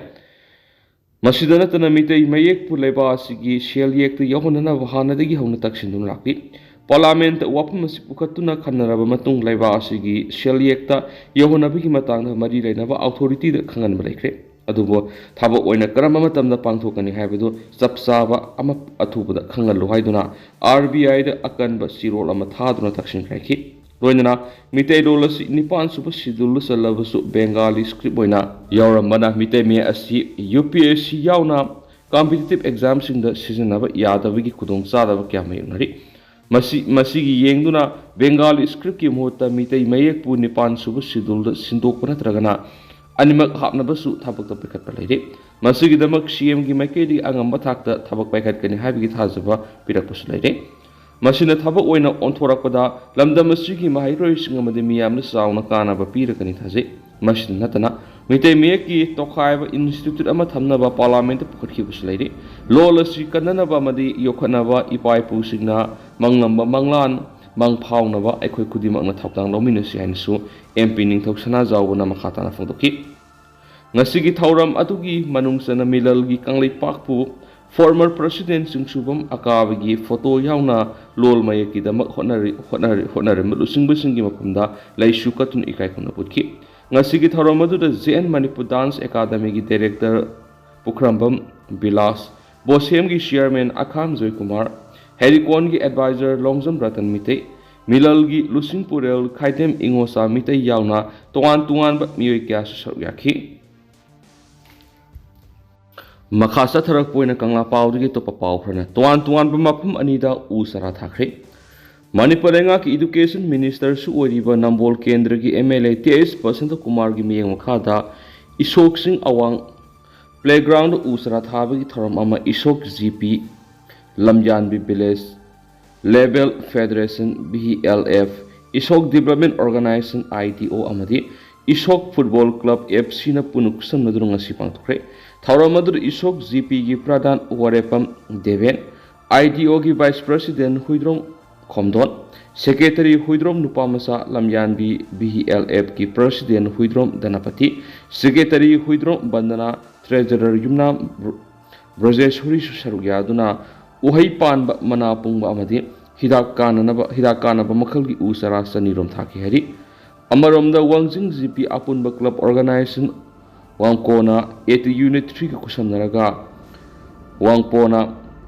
ꯃꯁꯤꯗ ꯅꯠꯇꯅ ꯃꯤꯇꯩ ꯃꯌꯦꯛꯄꯨ ꯂꯩꯕꯥꯛ ꯑꯁꯤꯒꯤ ꯁꯦꯜ ꯌꯦꯛꯇ ꯌꯥꯎꯍꯟꯅꯅꯕ ꯍꯥꯟꯅꯗꯒꯤ ꯍꯧꯅ ꯇꯛꯁꯤꯟꯗꯨꯅ ꯂꯥꯛꯂꯤ꯫ Parliament ꯇ ꯋꯥꯐꯝ ꯑꯁꯤ ꯄꯨꯈꯠꯇꯨꯅ ꯈꯟꯅꯔꯕ ꯃꯇꯨꯡ ꯂꯩꯕꯥꯛ ꯑꯁꯤꯒꯤ ꯁꯦꯜ ꯌꯦꯛꯇ ꯌꯥꯎꯍꯟꯅꯕꯒꯤ ꯃꯇꯥꯡꯗ ꯃꯔꯤ ꯂꯩꯅꯕ authority ꯗ ꯈꯪꯍꯟꯕ ꯂꯩꯈ꯭ꯔꯦ꯫ ꯑꯗꯨꯕꯨ ꯊꯕꯛ ꯑꯣꯏꯅ ꯀꯔꯝꯕ ꯃꯇꯝꯗ ꯄꯥꯡꯊꯣꯛꯀꯅꯤ ꯍꯥꯏꯕꯗꯨ ꯆꯞ ꯆꯥꯕ ꯑꯃ ꯑꯊꯨꯕꯗ ꯈꯪꯍꯜꯂꯨ ꯍꯥꯏꯗꯨꯅ R B I ꯗ ꯑꯀꯟꯕ ꯆꯦꯔꯣꯜ ꯑꯃ ꯊꯥꯗꯨꯅ ꯇꯛꯁꯤꯟꯈ꯭ꯔꯦ ꯍꯥꯏꯈꯤ꯫ ꯂꯣꯏꯅꯅ ꯃꯤꯇꯩꯂꯣꯟ ꯑꯁꯤ ꯅꯤꯄꯥꯟ ꯁꯨꯕ schedule ꯗ ꯆꯜꯂꯕꯁꯨ Bengali script ꯑꯣꯏꯅ ꯌꯥꯎꯔꯝꯕꯅ ꯃꯤꯇꯩ ꯃꯌꯦꯛ ꯑꯁꯤ U P S C ꯌꯥꯎꯅ competitive exam ꯁꯤꯡꯗ ꯁꯤꯖꯤꯟꯅꯕ ꯌꯥꯗꯕꯒꯤ ꯈꯨꯗꯣꯡꯆꯥꯗꯕ ꯀꯌꯥ ꯃꯥꯌꯣꯛꯅꯔꯤ꯫ ꯃꯁꯤ, ꯃꯁꯤꯒꯤ ꯌꯦꯡꯗꯨꯅ Bengali script ꯀꯤ ꯃꯍꯨꯠꯇ ꯃꯤꯇꯩ ꯃꯌꯦꯛꯄꯨ ꯅꯤꯄꯥꯟ ꯁꯨꯕ schedule ꯗ ꯁꯤꯟꯗꯣꯛꯄ ꯅꯠꯇ꯭ꯔꯒꯅ ꯑꯅꯤꯃꯛ ꯍꯥꯞꯅꯕꯁꯨ ꯊꯕꯛꯇ ꯄꯥꯏꯈꯠꯄ ꯂꯩꯔꯤ꯫ ꯃꯁꯤꯒꯤꯗꯃꯛ C M ꯒꯤ ꯃꯥꯏꯀꯩꯗꯒꯤ ꯑꯉꯝꯕ ꯊꯥꯛꯇ ꯊꯕꯛ ꯄꯥꯏꯈꯠꯀꯅꯤ ꯍꯥꯏꯕꯒꯤ ꯊꯥꯖꯕ ꯄꯤꯔꯛꯄꯁꯨ ꯂꯩꯔꯦ꯫ ꯃꯁꯤꯅ ꯊꯕꯛ ꯑꯣꯏꯅ ꯑꯣꯟꯊꯣꯔꯛꯄꯗ ꯂꯝꯗꯝ ꯑꯁꯤꯒꯤ ꯃꯍꯩꯔꯣꯏꯁꯤꯡ ꯑꯃꯗꯤ ꯃꯤꯌꯥꯝꯗ ꯆꯥꯎꯅ ꯀꯥꯟꯅꯕ ꯄꯤꯔꯒꯅꯤ ꯊꯥꯖꯩ꯫ ꯃꯁꯤꯗ ꯅꯠꯇꯅ ꯃꯤꯇꯩ ꯃꯌꯦꯛꯀꯤ ꯇꯣꯈꯥꯏꯕ ꯏꯟꯁꯇꯤꯇ꯭ꯌꯨꯠ ꯑꯃ ꯊꯝꯅꯕ ꯄꯥꯔꯂꯥꯃꯦꯟꯠꯇ ꯄꯨꯈꯠꯈꯤꯕꯁꯨ ꯂꯩꯔꯤ꯫ ꯂꯣꯜ ꯑꯁꯤ ꯀꯟꯅꯅꯕ ꯑꯃꯗꯤ ꯌꯣꯛꯈꯠꯅꯕ ꯏꯄꯥ ꯏꯄꯨꯁꯤꯡꯅ ꯃꯪꯂꯝꯕ ꯃꯪꯂꯥꯟ ꯃꯪ ꯐꯥꯎꯅꯕ ꯑꯩꯈꯣꯏ ꯈꯨꯗꯤꯡꯃꯛꯅ ꯊꯧꯗꯥꯡ ꯂꯧꯃꯤꯟꯅꯁꯤ ꯍꯥꯏꯅꯁꯨ ꯑꯦꯝ ꯄꯤ ꯅꯤꯡꯊꯧ ꯁꯅꯥꯖꯥꯎꯕꯅ ꯃꯈꯥ ꯇꯥꯅ ꯐꯣꯡꯗꯣꯛꯈꯤ꯫ ꯉꯁꯤꯒꯤ ꯊꯧꯔꯝ ꯑꯗꯨꯒꯤ ꯃꯅꯨꯡ ꯆꯟꯅ ꯃꯤꯂꯜꯒꯤ ꯀꯪꯂꯩꯄꯥꯛꯄꯨ ꯐꯣꯔꯃꯔ ꯄ꯭ꯔꯁꯤꯗꯦꯟꯠ ꯆꯤꯡꯁꯨꯕꯝ ꯑꯀꯥꯕꯒꯤ ꯐꯣꯇꯣ ꯌꯥꯎꯅ ꯂꯣꯜ ꯃꯌꯦꯛꯀꯤꯗꯃꯛ ꯍꯣꯠꯅꯔꯤ-, ꯍꯣꯠꯅꯔꯤ-, ꯍꯣꯠꯅꯔꯤꯕ ꯂꯨꯆꯤꯡꯕꯁꯤꯡꯒꯤ ꯃꯐꯝꯗ ꯂꯩꯁꯨ ꯀꯠꯇꯨꯅ ꯏꯀꯥꯏ ꯈꯨꯝꯅꯕ ꯎꯠꯈꯤ꯫ ꯉꯁꯤꯒꯤ ꯊꯧꯔꯝ ꯑꯗꯨꯗ ꯖꯦ ꯑꯦꯟ ꯃꯅꯤꯄꯨꯔ ꯗꯥꯟꯁ ꯑꯦꯀꯥꯗꯃꯤꯒꯤ ꯗꯥꯏꯔꯦꯛꯇꯔ ꯄꯨꯈ꯭ꯔꯝꯕꯝ ꯕꯤꯂꯥꯁ, ꯕꯣꯁꯦꯝꯒꯤ ꯆꯤꯌꯔꯃꯦꯟ ꯑꯈꯥꯝ ꯖꯣꯏꯀꯨꯃꯥꯔ, ꯍꯦꯔꯤꯀꯣꯟꯒꯤ ꯑꯦꯗꯚꯥꯏꯖꯔ ꯂꯣꯡꯖꯝ ꯔꯇꯟ ꯃꯤꯇꯩ, ꯃꯤꯂꯜꯒꯤ ꯂꯨꯆꯤꯡ ꯄꯨꯔꯦꯜ ꯈꯥꯏꯗꯦꯝ ꯏꯉꯣꯆꯥ ꯃꯤꯇꯩ ꯌꯥꯎꯅ ꯇꯣꯉꯥꯟ ꯇꯣꯉꯥꯟꯕ ꯃꯤꯑꯣꯏ ꯀꯌꯥꯁꯨ ꯁꯔꯨꯛ ꯌꯥꯈꯤ꯫ ꯃꯈꯥ ꯆꯠꯊꯔꯛꯄ ꯑꯣꯏꯅ ꯀꯪꯂꯥ ꯄꯥꯎꯗꯒꯤ ꯑꯇꯣꯞꯄ ꯄꯥꯎ ꯈꯔꯅ ꯇꯣꯉꯥꯟ ꯇꯣꯉꯥꯟꯕ ꯃꯐꯝ ꯑꯅꯤꯗ ꯎ ꯆꯥꯔꯥ ꯊꯥꯈ꯭ꯔꯦ꯫ ꯃꯅꯤꯄꯨꯔ ꯂꯩꯉꯥꯛꯀꯤ ꯏꯗꯨꯀꯦꯁꯟ ꯃꯤꯅꯤꯁꯇꯔꯁꯨ ꯑꯣꯏꯔꯤꯕ ꯅꯝꯕꯣꯜ ꯀꯦꯟꯗ꯭ꯔꯒꯤ ꯑꯦꯝ ꯑꯦꯜ ꯑꯦ ꯇꯦ ꯑꯩꯆ ꯕꯁꯟꯇ ꯀꯨꯃꯥꯔꯒꯤ ꯃꯤꯠꯌꯦꯡ ꯃꯈꯥꯗ ꯏꯁꯣꯛꯁꯤꯡ ꯑꯋꯥꯡ ꯄ꯭ꯂꯦꯒ꯭ꯔꯥꯎꯟꯗ ꯎ ꯆꯥꯔꯥ ꯊꯥꯕꯒꯤ ꯊꯧꯔꯝ ꯑꯃ Isok G P, Lamyanbi village, ꯂꯦꯕꯦꯜ federation, V L F, Isok development organisation, I D O, ꯑꯃꯗꯤ ꯏꯁꯣꯛ ꯐꯨꯠꯕꯣꯜ ꯀ꯭ꯂꯕ, ꯑꯦꯐ ꯁꯤꯅ ꯄꯨꯟꯅ ꯈꯨꯠꯁꯝꯅꯗꯨꯅ ꯉꯁꯤ ꯄꯥꯡꯊꯣꯛꯈ꯭ꯔꯦ꯫ ꯊꯧꯔꯝ ꯑꯗꯨꯗ ꯏꯁꯣꯛ ꯖꯤ ꯄꯤꯒꯤ ꯄ꯭ꯔꯙꯥꯟ ꯋꯥꯔꯦꯄꯝ ꯗꯦꯕꯦꯟ, ꯑꯥꯏ ꯗꯤ ꯑꯣꯒꯤ vice president Huidrom Khomdon, secretary Huidrom Nupamacha Lamyanbi, V L ꯑꯦꯐꯀꯤ president Huidrom Dhanapati, secretary Huidrom Bandana, treasurer Yumnam ꯕ꯭ꯔ-, ꯕ꯭ꯔꯖꯦꯁꯣꯔꯤꯁꯨ ꯁꯔꯨꯛ ꯌꯥꯗꯨꯅ ꯎꯍꯩ ꯄꯥꯟꯕ, ꯃꯅꯥ ꯄꯨꯡꯕ ꯑꯃꯗꯤ ꯍꯤꯗꯥꯛ ꯀꯥꯟꯅꯅꯕ, ꯍꯤꯗꯥꯛ ꯀꯥꯟꯅꯕ ꯃꯈꯜꯒꯤ ꯎ ꯆꯥꯔꯥ ꯆꯅꯤ ꯔꯣꯝ ꯊꯥꯈꯤ ꯍꯥꯏꯔꯤ꯫ ꯑꯃꯔꯣꯝꯗ, ꯋꯥꯡꯖꯤꯡ ꯖꯤ ꯄꯤ ꯑꯄꯨꯟꯕ ꯀ꯭ꯂꯕ ꯑꯣꯔꯒꯅꯥꯏꯖꯦꯁꯟ ꯋꯥꯡꯀꯣꯅ ꯑꯦ ꯇꯤ ꯌꯨꯅꯤꯠ ꯊ꯭ꯔꯤꯒ ꯈꯨꯠꯁꯝꯅꯔꯒ ꯋꯥꯡꯄꯣꯅ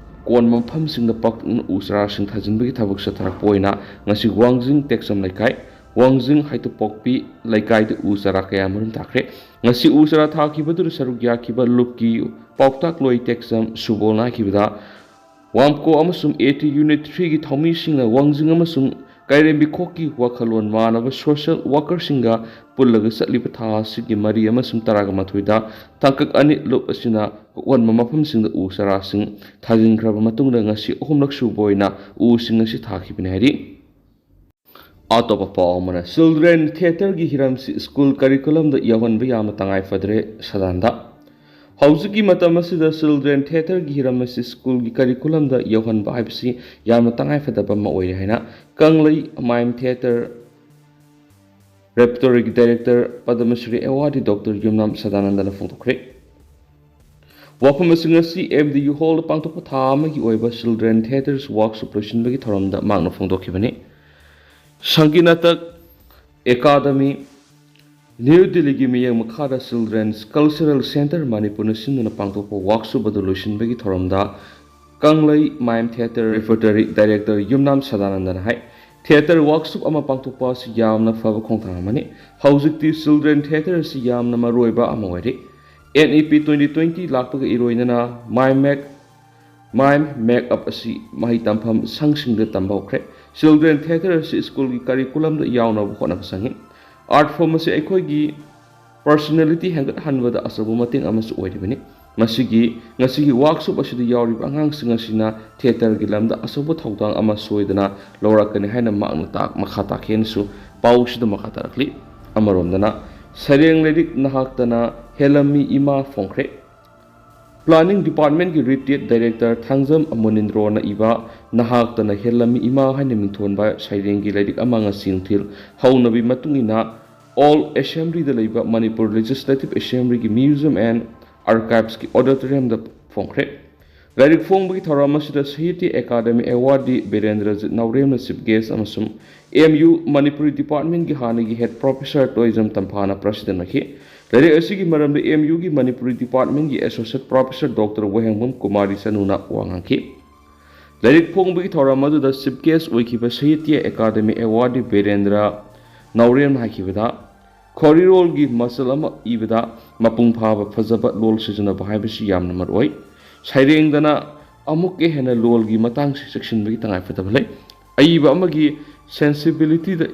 ꯀꯣꯟꯕ ꯃꯐꯝꯁꯤꯡꯗ ꯄꯥꯛꯇꯛꯅꯅ ꯎ ꯆꯥꯔꯥꯁꯤꯡ ꯊꯥꯖꯤꯟꯕꯒꯤ ꯊꯕꯛ ꯆꯠꯊꯔꯛꯄ ꯑꯣꯏꯅ ꯉꯁꯤ ꯋꯥꯡꯖꯤꯡ ꯇꯦꯛꯆꯝ ꯂꯩꯀꯥꯏ, ꯋꯥꯡꯖꯤꯡ ꯍꯩꯇꯨꯞꯄꯣꯛꯄꯤ ꯂꯩꯀꯥꯏꯗ ꯎ ꯆꯥꯔꯥ ꯀꯌꯥ ꯃꯔꯨꯝ ꯊꯥꯈ꯭ꯔꯦ꯫ ꯉꯁꯤ ꯎ ꯆꯥꯔꯥ ꯊꯥꯈꯤꯕꯗꯨꯗ ꯁꯔꯨꯛ ꯌꯥꯈꯤꯕ ꯂꯨꯞꯀꯤ ꯄꯥꯎꯇꯥꯛꯂꯣꯏ ꯇꯦꯛꯆꯝ ꯁꯨꯕꯣꯜꯅ ꯍꯥꯏꯈꯤꯕꯗ, ꯋꯥꯝꯀꯣ ꯑꯃꯁꯨꯡ ꯑꯦ ꯇꯤ ꯌꯨꯅꯤꯠ ꯊ꯭ꯔꯤꯒꯤ ꯊꯧꯃꯤꯁꯤꯡꯅ ꯋꯥꯡꯖꯤꯡ ꯑꯃꯁꯨꯡ ꯀꯩꯔꯦꯝꯕꯤꯈꯣꯛꯀꯤ ꯋꯥꯈꯜꯂꯣꯟ ꯃꯥꯟꯅꯕ ꯁꯣꯁꯤꯌꯦꯜ ꯋꯥꯀꯔꯁꯤꯡꯒ ꯄꯨꯜꯂꯒ ꯆꯠꯂꯤꯕ ꯊꯥ ꯑꯁꯤꯒꯤ ꯃꯔꯤ ꯑꯃꯁꯨꯡ ꯇꯔꯥꯒ ꯃꯥꯊꯣꯏꯗ ꯇꯥꯡꯀꯛ ꯑꯅꯤ ꯂꯨꯞ ꯑꯁꯤꯅ ꯑꯣꯟꯕ ꯃꯐꯝꯁꯤꯡꯗ ꯎ ꯆꯥꯔꯥꯁꯤꯡ ꯊꯥꯖꯤꯟꯈ꯭ꯔꯕ ꯃꯇꯨꯡꯗ ꯉꯁꯤ ꯑꯍꯨꯝꯂꯛ ꯁꯨꯕ ꯑꯣꯏꯅ ꯎꯁꯤꯡ ꯑꯁꯤ ꯊꯥꯈꯤꯕꯅꯤ ꯍꯥꯏꯔꯤ꯫ ꯑꯇꯣꯞꯄ ꯄꯥꯎ ꯑꯃꯅ, ꯆꯤꯜꯗ꯭ꯔꯦꯟ ꯊꯤꯌꯦꯇꯔꯒꯤ ꯍꯤꯔꯝꯁꯤ ꯁ꯭ꯀꯨꯜ ꯀꯔꯤꯀꯨꯂꯝꯗ ꯌꯥꯎꯍꯟꯕ ꯌꯥꯝꯅ ꯇꯉꯥꯏ ꯐꯗ꯭ꯔꯦ, ꯁꯗꯥꯅꯟꯗ꯫ ꯍꯧꯖꯤꯛꯀꯤ ꯃꯇꯝ ꯑꯁꯤꯗ ꯆꯤꯜꯗ꯭ꯔꯦꯟ ꯊꯤꯌꯦꯇꯔꯒꯤ ꯍꯤꯔꯝ ꯑꯁꯤ ꯁ꯭ꯀꯨꯜꯒꯤ ꯀꯔꯤꯀꯨꯂꯝꯗ ꯌꯥꯎꯍꯟꯕ ꯍꯥꯏꯕꯁꯤ ꯌꯥꯝꯅ ꯇꯉꯥꯏ ꯐꯗꯕ ꯑꯃ ꯑꯣꯏꯔꯦ ꯍꯥꯏꯅ ꯀꯪꯂꯩ ꯃꯥꯏꯝ ꯊꯤꯌꯦꯇꯔ ꯔꯦꯄꯔꯇꯣꯔꯤꯒꯤ ꯗꯥꯏꯔꯦꯛꯇꯔ, ꯄꯗꯃꯁ꯭ꯔꯤ ꯑꯦꯋꯥꯔꯗꯤ ꯗꯣꯛꯇꯔ ꯌꯨꯝꯅꯥꯝ ꯁꯗꯥꯅꯟꯗꯅ ꯐꯣꯡꯗꯣꯛꯈ꯭ꯔꯦ꯫ ꯋꯥꯐꯝ ꯑꯁꯤ ꯉꯁꯤ ꯑꯦꯝ ꯗꯤ ꯌꯨ ꯍꯣꯜꯗ ꯄꯥꯡꯊꯣꯛꯄ ꯊꯥ ꯑꯃꯒꯤ ꯑꯣꯏꯕ ꯆꯤꯜꯗ꯭ꯔꯦꯟ ꯊꯤꯌꯦꯇꯔꯁ ꯋꯥꯔꯛꯁꯣꯞ ꯂꯣꯏꯁꯤꯟꯕꯒꯤ ꯊꯧꯔꯝꯗ ꯃꯍꯥꯛꯅ ꯐꯣꯡꯗꯣꯛꯈꯤꯕꯅꯤ꯫ ꯁꯪꯒꯤꯠ ꯅꯥꯇꯛ ꯑꯦꯀꯥꯗꯃꯤ, ꯅ꯭ꯌꯨ ꯗꯤꯜꯂꯤꯒꯤ ꯃꯤꯠꯌꯦꯡ ꯃꯈꯥꯗ ꯆꯤꯜꯗ꯭ꯔꯦꯟꯁ ꯀꯜꯆꯔꯦꯜ ꯁꯦꯟꯇꯔ ꯃꯅꯤꯄꯨꯔꯅ ꯁꯤꯟꯗꯨꯅ ꯄꯥꯡꯊꯣꯛꯄ ꯋꯥꯔꯛꯁꯣꯞ ꯑꯗꯨ ꯂꯣꯏꯁꯤꯟꯕꯒꯤ ꯊꯧꯔꯝꯗ ꯀꯪꯂꯩ ꯃꯥꯏꯝ ꯊꯤꯌꯦꯇꯔ ꯔꯦꯄꯔꯇꯣꯔꯤ ꯗꯥꯏꯔꯦꯛꯇꯔ ꯌꯨꯝꯅꯥꯝ ꯁꯗꯥꯅꯟꯗꯅ ꯍꯥꯏ, ꯊꯤꯌꯦꯇꯔ ꯋꯥꯔꯛꯁꯣꯞ ꯑꯃ ꯄꯥꯡꯊꯣꯛꯄ ꯑꯁꯤ ꯌꯥꯝꯅ ꯐꯕ ꯈꯣꯡꯊꯥꯡ ꯑꯃꯅꯤ꯫ ꯍꯧꯖꯤꯛꯇꯤ ꯆꯤꯜꯗ꯭ꯔꯦꯟ ꯊꯤꯌꯦꯇꯔ ꯑꯁꯤ ꯌꯥꯝꯅ ꯃꯔꯨꯑꯣꯏꯕ ꯑꯃ ꯑꯣꯏꯔꯤ꯫ ꯑꯦꯟ ꯏ ꯄꯤ twenty twenty ꯂꯥꯛꯄꯒ ꯏꯔꯣꯏꯅꯅ ꯃꯥꯏꯝ ꯃꯦꯛ ꯃꯥꯏꯝ ꯃꯦꯛ ꯑꯞ ꯑꯁꯤ ꯃꯍꯩ ꯇꯝꯐꯝ ꯁꯪꯁꯤꯡꯗ ꯇꯝꯕ ꯍꯧꯈ꯭ꯔꯦ꯫ ꯆꯤꯜꯗ꯭ꯔꯦꯟ ꯊꯤꯌꯦꯇꯔ ꯑꯁꯤ ꯁ꯭ꯀꯨꯜꯒꯤ ꯀꯔꯤꯀꯨꯂꯝꯗ ꯌꯥꯎꯅꯕ ꯍꯣꯠꯅꯕ ꯆꯪꯏ꯫ ꯑꯥꯔꯠ ꯐꯣꯔꯝ ꯑꯁꯤ ꯑꯩꯈꯣꯏꯒꯤ ꯄꯔꯁꯣꯅꯦꯂꯤꯇꯤ ꯍꯦꯟꯒꯠꯍꯟꯕꯗ ꯑꯆꯧꯕ ꯃꯇꯦꯡ ꯑꯃꯁꯨ ꯑꯣꯏꯔꯤꯕꯅꯤ꯫ ꯃꯁꯤꯒꯤ, ꯉꯁꯤꯒꯤ ꯋꯥꯔꯛꯁꯣꯞ ꯑꯁꯤꯗ ꯌꯥꯎꯔꯤꯕ ꯑꯉꯥꯡꯁꯤꯡ ꯑꯁꯤꯅ ꯊꯤꯌꯦꯇꯔꯒꯤ ꯂꯝꯗ ꯑꯆꯧꯕ ꯊꯧꯗꯥꯡ ꯑꯃ ꯁꯣꯏꯗꯅ ꯂꯧꯔꯛꯀꯅꯤ ꯍꯥꯏꯅ ꯃꯍꯥꯛꯅ ꯇꯥꯛ-, ꯃꯈꯥ ꯇꯥꯈꯤ ꯍꯥꯏꯅꯁꯨ ꯄꯥꯎꯁꯤꯗ ꯃꯈꯥ ꯇꯥꯔꯛꯂꯤ꯫ ꯑꯃꯔꯣꯝꯗꯅ, ꯁꯩꯔꯦꯡ ꯂꯥꯏꯔꯤꯛ ꯅꯍꯥꯛꯇꯅ ꯍꯦꯜꯂꯝꯃꯤ ꯏꯃꯥ ꯐꯣꯡꯈ꯭ꯔꯦ꯫ ꯄ꯭ꯂꯥꯅꯤꯡ ꯗꯤꯄꯥꯔꯠꯃꯦꯟꯒꯤ ꯔꯤꯇꯥꯌꯔꯗ ꯗꯥꯏꯔꯦꯛꯇꯔ ꯊꯥꯡꯖꯝ ꯃꯨꯅꯤꯟꯗ꯭ꯔꯣꯅ ꯏꯕ ꯅꯍꯥꯛꯇꯅ ꯍꯦꯜꯂꯝꯃꯤ ꯏꯃꯥ ꯍꯥꯏꯅ ꯃꯤꯡꯊꯣꯟꯕ ꯁꯩꯔꯦꯡꯒꯤ ꯂꯥꯏꯔꯤꯛ ꯑꯃ ꯉꯁꯤ ꯅꯨꯡꯊꯤꯜ ꯍꯧꯅꯕꯤ ꯃꯇꯨꯡ ꯏꯟꯅ ꯑꯣꯜ ꯑꯦꯁꯦꯝꯕ꯭ꯂꯤꯗ ꯂꯩꯕ ꯃꯅꯤꯄꯨꯔ ꯂꯦꯖꯤꯁꯂꯦꯇꯤꯚ ꯑꯦꯁꯦꯝꯕ꯭ꯂꯤꯒꯤ ꯃ꯭ꯌꯨꯖꯤꯌꯝ ꯑꯦꯟ ꯑꯥꯔꯀꯥꯏꯚꯁꯀꯤ ꯑꯣꯗꯤꯇꯣꯔꯤꯌꯝꯗ ꯐꯣꯡꯈ꯭ꯔꯦ꯫ ꯂꯥꯏꯔꯤꯛ ꯐꯣꯡꯕꯒꯤ ꯊꯧꯔꯝ ꯑꯁꯤꯗ ꯁꯥꯍꯤꯇ꯭ꯌ ꯑꯦꯀꯥꯗꯃꯤ ꯑꯦꯋꯥꯔꯗꯤ ꯕꯤꯔꯦꯟꯗ꯭ꯔꯖꯤꯠ ꯅꯥꯎꯔꯦꯝꯅ ꯆꯤꯐ ꯒꯦꯁ ꯑꯃꯁꯨꯡ ꯑꯦꯝ ꯌꯨ ꯃꯅꯤꯄꯨꯔꯤ ꯗꯤꯄꯥꯔꯠꯃꯦꯟꯒꯤ ꯍꯥꯟꯅꯒꯤ ꯍꯦꯗ ꯄ꯭ꯔꯣꯐꯦꯁꯔ ꯇꯣꯏꯖꯝ ꯇꯝꯐꯥꯅ ꯄ꯭ꯔꯁꯤꯗꯦꯟ ꯑꯣꯏꯈꯤ꯫ ꯂꯥꯏꯔꯤꯛ ꯑꯁꯤꯒꯤ ꯃꯔꯝꯗ ꯑꯦꯝ ꯌꯨꯒꯤ ꯃꯅꯤꯄꯨꯔꯤ ꯗꯤꯄꯥꯔꯠꯃꯦꯟꯒꯤ ꯑꯦꯁꯣꯁꯤꯌꯦꯠ ꯄ꯭ꯔꯣꯐꯦꯁꯔ ꯗꯣꯛꯇꯔ ꯋꯥꯍꯦꯡꯕꯝ ꯀꯨꯃꯥꯔꯤ ꯆꯅꯨꯅ ꯋꯥ ꯉꯥꯡꯈꯤ꯫ ꯂꯥꯏꯔꯤꯛ ꯐꯣꯡꯕꯒꯤ ꯊꯧꯔꯝ ꯑꯗꯨꯗ ꯆꯤꯐ ꯒꯦꯁ ꯑꯣꯏꯈꯤꯕ ꯁꯥꯍꯤꯇ꯭ꯌ ꯑꯦꯀꯥꯗꯃꯤ ꯑꯦꯋꯥꯔꯗꯤ ꯕꯤꯔꯦꯟꯗ꯭ꯔ ꯅꯥꯎꯔꯦꯝꯅ ꯍꯥꯏꯈꯤꯕꯗ, ꯈꯣꯔꯤꯔꯣꯜꯒꯤ ꯃꯆꯜ ꯑꯃ ꯏꯕꯗ ꯃꯄꯨꯡ ꯐꯥꯕ ꯐꯖꯕ ꯂꯣꯜ ꯁꯤꯖꯤꯟꯅꯕ ꯍꯥꯏꯕꯁꯤ ꯌꯥꯝꯅ ꯃꯔꯨꯑꯣꯏ꯫ ꯁꯩꯔꯦꯡꯗꯅ ꯑꯃꯨꯛꯀ ꯍꯦꯟꯅ ꯂꯣꯜꯒꯤ ꯃꯇꯥꯡꯁꯤ ꯆꯦꯛꯁꯤꯟꯕꯒꯤ ꯇꯉꯥꯏꯐꯗꯕ ꯂꯩ꯫ ꯑꯏꯕ ꯑꯃꯒꯤ ꯁꯦꯟꯁꯤꯕꯤꯂꯤꯇꯤꯗ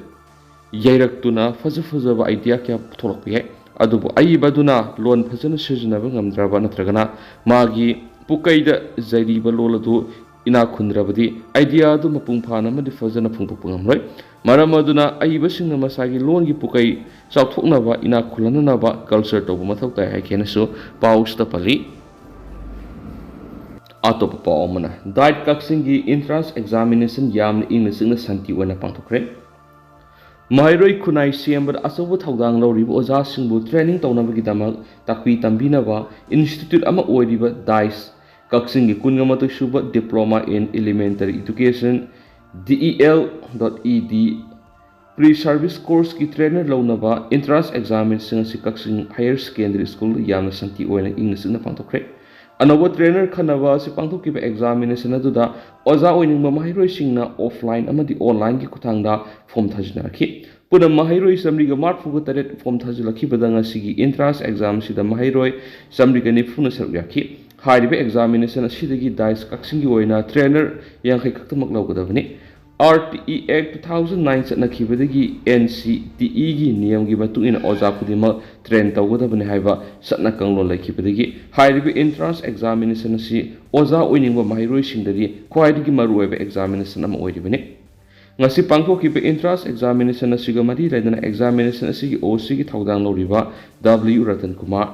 ꯌꯩꯔꯛꯇꯨꯅ ꯐꯖ ꯐꯖꯕ ꯑꯥꯏꯗꯤꯌꯥ ꯀꯌꯥ ꯄꯨꯊꯣꯛꯂꯛꯄ ꯌꯥꯏ꯫ ꯑꯗꯨꯕꯨ ꯑꯏꯕ ꯑꯗꯨꯅ ꯂꯣꯟ ꯐꯖꯅ ꯁꯤꯖꯤꯟꯅꯕ ꯉꯝꯗ꯭ꯔꯕ ꯅꯠꯇ꯭ꯔꯒꯅ ꯃꯥꯒꯤ ꯄꯨꯀꯩꯗ ꯆꯩꯔꯤꯕ ꯂꯣꯜ ꯑꯗꯨ ꯏꯅꯥꯛ ꯈꯨꯟꯗ꯭ꯔꯕꯗꯤ idea ꯑꯗꯨ ꯃꯄꯨꯡ ꯐꯥꯅ ꯑꯃꯗꯤ ꯐꯖꯅ ꯐꯣꯡꯗꯣꯛꯄ ꯉꯝꯂꯣꯏ꯫ ꯃꯔꯝ ꯑꯗꯨꯅ ꯑꯍꯩꯕꯁꯤꯡꯅ ꯃꯁꯥꯒꯤ ꯂꯣꯟꯒꯤ ꯄꯨꯀꯩ ꯆꯥꯎꯊꯣꯛꯅꯕ, ꯏꯅꯥꯛ ꯈꯨꯜꯍꯟꯅꯅꯕ culture ꯇꯧꯕ ꯃꯊꯧ ꯇꯥꯏ ꯍꯥꯏꯈꯤꯅꯁꯨ ꯄꯥꯎꯁꯤꯗ ꯄꯜꯂꯤ꯫ ꯑꯇꯣꯞꯄ ꯄꯥꯎ ꯑꯃꯅ, ꯗꯥꯏꯠ ꯀꯛꯆꯤꯡꯒꯤ entrance examination ꯌꯥꯝꯅ ꯏꯪꯅ ꯆꯤꯛꯅ ꯁꯥꯟꯇꯤ ꯑꯣꯏꯅ ꯄꯥꯡꯊꯣꯛꯈ꯭ꯔꯦ꯫ ꯃꯍꯩꯔꯣꯏ ꯈꯨꯟꯅꯥꯏ ꯁꯦꯝꯕꯗ ꯑꯆꯧꯕ ꯊꯧꯗꯥꯡ ꯂꯧꯔꯤꯕ ꯑꯣꯖꯥꯁꯤꯡꯕꯨ training ꯇꯧꯅꯕꯒꯤꯗꯃꯛ ꯇꯥꯛꯄꯤ ꯇꯝꯕꯤꯅꯕ institute ꯑꯃ ꯑꯣꯏꯔꯤꯕ ꯗꯥꯏꯁ ꯀꯛꯆꯤꯡꯒꯤ ꯀꯨꯟꯃꯥꯊꯣꯏ ꯁꯨꯕ Diploma in Elementary Education, D E L dot E D, pre service course ꯀꯤ trainer ꯂꯧꯅꯕ entrance examination ꯑꯁꯤ ꯀꯛꯆꯤꯡ Higher Secondary School ꯗ ꯌꯥꯝꯅ ꯁꯥꯟꯇꯤ ꯑꯣꯏꯅ ꯏꯪꯅ ꯆꯤꯛꯅ ꯄꯥꯡꯊꯣꯛꯈ꯭ꯔꯦ꯫ ꯑꯅꯧꯕ trainer ꯈꯟꯅꯕ ꯑꯁꯤ ꯄꯥꯡꯊꯣꯛꯈꯤꯕ examination ꯑꯗꯨꯗ ꯑꯣꯖꯥ ꯑꯣꯏꯅꯤꯡꯕ ꯃꯍꯩꯔꯣꯏꯁꯤꯡꯅ offline ꯑꯃꯗꯤ online ꯒꯤ ꯈꯨꯠꯊꯥꯡꯗ form ꯊꯥꯖꯤꯟꯅꯔꯛꯈꯤ꯫ ꯄꯨꯟꯅ ꯃꯍꯩꯔꯣꯏ ꯆꯥꯃꯔꯤꯒ ꯃꯔꯤꯐꯨꯇꯔꯦꯠ form ꯊꯥꯖꯤꯜꯂꯛꯈꯤꯕꯗ ꯉꯁꯤꯒꯤ entrance exam ꯑꯁꯤꯗ ꯃꯍꯩꯔꯣꯏ ꯆꯥꯃꯔꯤꯒ ꯅꯤꯐꯨꯅ ꯁꯔꯨꯛ ꯌꯥꯈꯤ꯫ ꯍꯥꯏꯔꯤꯕ examination ꯑꯁꯤꯗꯒꯤ ꯗꯥꯏꯁ ꯀꯛꯆꯤꯡꯒꯤ ꯑꯣꯏꯅ trainer ꯌꯥꯡꯈꯩ ꯈꯛꯇꯃꯛ ꯂꯧꯒꯗꯕꯅꯤ꯫ R T E Act two thousand nine ꯆꯠꯅꯈꯤꯕꯗꯒꯤ N C T E ꯒꯤ ꯅꯤꯌꯝꯒꯤ ꯃꯇꯨꯡ ꯏꯟꯅ ꯑꯣꯖꯥ ꯈꯨꯗꯤꯡꯃꯛ train ꯇꯧꯒꯗꯕꯅꯤ ꯍꯥꯏꯕ ꯆꯠꯅ ꯀꯥꯡꯂꯣꯟ ꯂꯩꯈꯤꯕꯗꯒꯤ ꯍꯥꯏꯔꯤꯕ entrance examination ꯑꯁꯤ ꯑꯣꯖꯥ ꯑꯣꯏꯅꯤꯡꯕ ꯃꯍꯩꯔꯣꯏꯁꯤꯡꯗꯗꯤ ꯈ꯭ꯋꯥꯏꯗꯒꯤ ꯃꯔꯨꯑꯣꯏꯕ examination ꯑꯃ ꯑꯣꯏꯔꯤꯕꯅꯤ꯫ ꯉꯁꯤ ꯄꯥꯡꯊꯣꯛꯈꯤꯕ entrance examination ꯑꯁꯤꯒ ꯃꯔꯤ ꯂꯩꯅꯅ examination ꯑꯁꯤꯒꯤ O C ꯒꯤ ꯊꯧꯗꯥꯡ ꯂꯧꯔꯤꯕ W Ratan Kumar,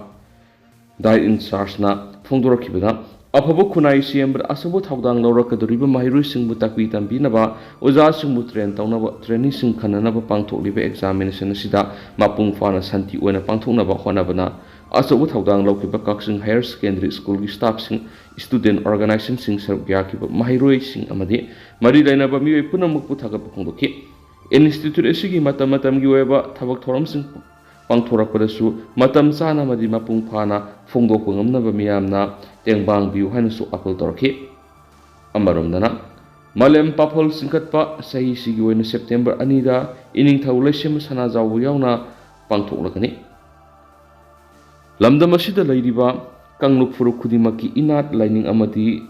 diet in charge ꯅ ꯐꯣꯡꯗꯣꯔꯛꯈꯤꯕꯗ, ꯑꯐꯕ ꯈꯨꯟꯅꯥꯏ ꯁꯦꯝꯕꯗ ꯑꯆꯧꯕ ꯊꯧꯗꯥꯡ ꯂꯧꯔꯛꯀꯗꯧꯔꯤꯕ ꯃꯍꯩꯔꯣꯏꯁꯤꯡꯕꯨ ꯇꯥꯛꯄꯤ ꯇꯝꯕꯤꯅꯕ, ꯑꯣꯖꯥꯁꯤꯡꯕꯨ train ꯇꯧꯅꯕ, traineeꯁꯤꯡ ꯈꯟꯅꯅꯕ ꯄꯥꯡꯊꯣꯛꯂꯤꯕ examination ꯑꯁꯤꯗ ꯃꯄꯨꯡ ꯐꯥꯅ ꯁꯥꯟꯇꯤ ꯑꯣꯏꯅ ꯄꯥꯡꯊꯣꯛꯅꯕ ꯍꯣꯠꯅꯕꯅ ꯑꯆꯧꯕ ꯊꯧꯗꯥꯡ ꯂꯧꯈꯤꯕ ꯀꯛꯆꯤꯡ Higher Secondary School ꯒꯤ staff ꯁꯤꯡ, student organization ꯁꯤꯡ, ꯁꯔꯨꯛ ꯌꯥꯈꯤꯕ ꯃꯍꯩꯔꯣꯏꯁꯤꯡ ꯑꯃꯗꯤ ꯃꯔꯤ ꯂꯩꯅꯕ ꯃꯤꯑꯣꯏ ꯄꯨꯝꯅꯃꯛꯄꯨ ꯊꯥꯒꯠꯄ ꯐꯣꯡꯗꯣꯛꯈꯤ꯫ Institute ꯑꯁꯤꯒꯤ ꯃꯇꯝ ꯃꯇꯝꯒꯤ ꯑꯣꯏꯕ ꯊꯕꯛ ꯊꯧꯔꯝꯁꯤꯡ ꯄꯥꯡꯊꯣꯔꯛꯄꯗꯁꯨ ꯃꯇꯝ ꯆꯥꯅ ꯑꯃꯗꯤ ꯃꯄꯨꯡ ꯐꯥꯅ ꯐꯣꯡꯗꯣꯛꯄ ꯉꯝꯅꯕ ꯃꯤꯌꯥꯝꯅ ꯇꯦꯡꯕꯥꯡꯕꯤꯌꯨ ꯍꯥꯏꯅꯁꯨ appeal ꯇꯧꯔꯛꯈꯤ꯫ ꯑꯃꯔꯣꯝꯗꯅ, ꯃꯥꯂꯦꯝ ꯄꯥꯐꯜ ꯆꯤꯡꯈꯠꯄ ꯆꯍꯤꯁꯤꯒꯤ ꯑꯣꯏꯅ September ꯑꯅꯤꯗ ꯏꯅꯤꯡꯊꯧ ꯂꯩꯁꯦꯝꯕ ꯁꯅꯥꯖꯥꯎꯕ ꯌꯥꯎꯅ ꯄꯥꯡꯊꯣꯛꯂꯒꯅꯤ꯫ ꯂꯝꯗꯝ ꯑꯁꯤꯗ ꯂꯩꯔꯤꯕ ꯀꯥꯡꯂꯨꯞ ꯐꯨꯔꯨꯞ ꯈꯨꯗꯤꯡꯃꯛꯀꯤ ꯏꯅꯥꯠ, ꯂꯥꯏꯅꯤꯡ ꯑꯃꯗꯤ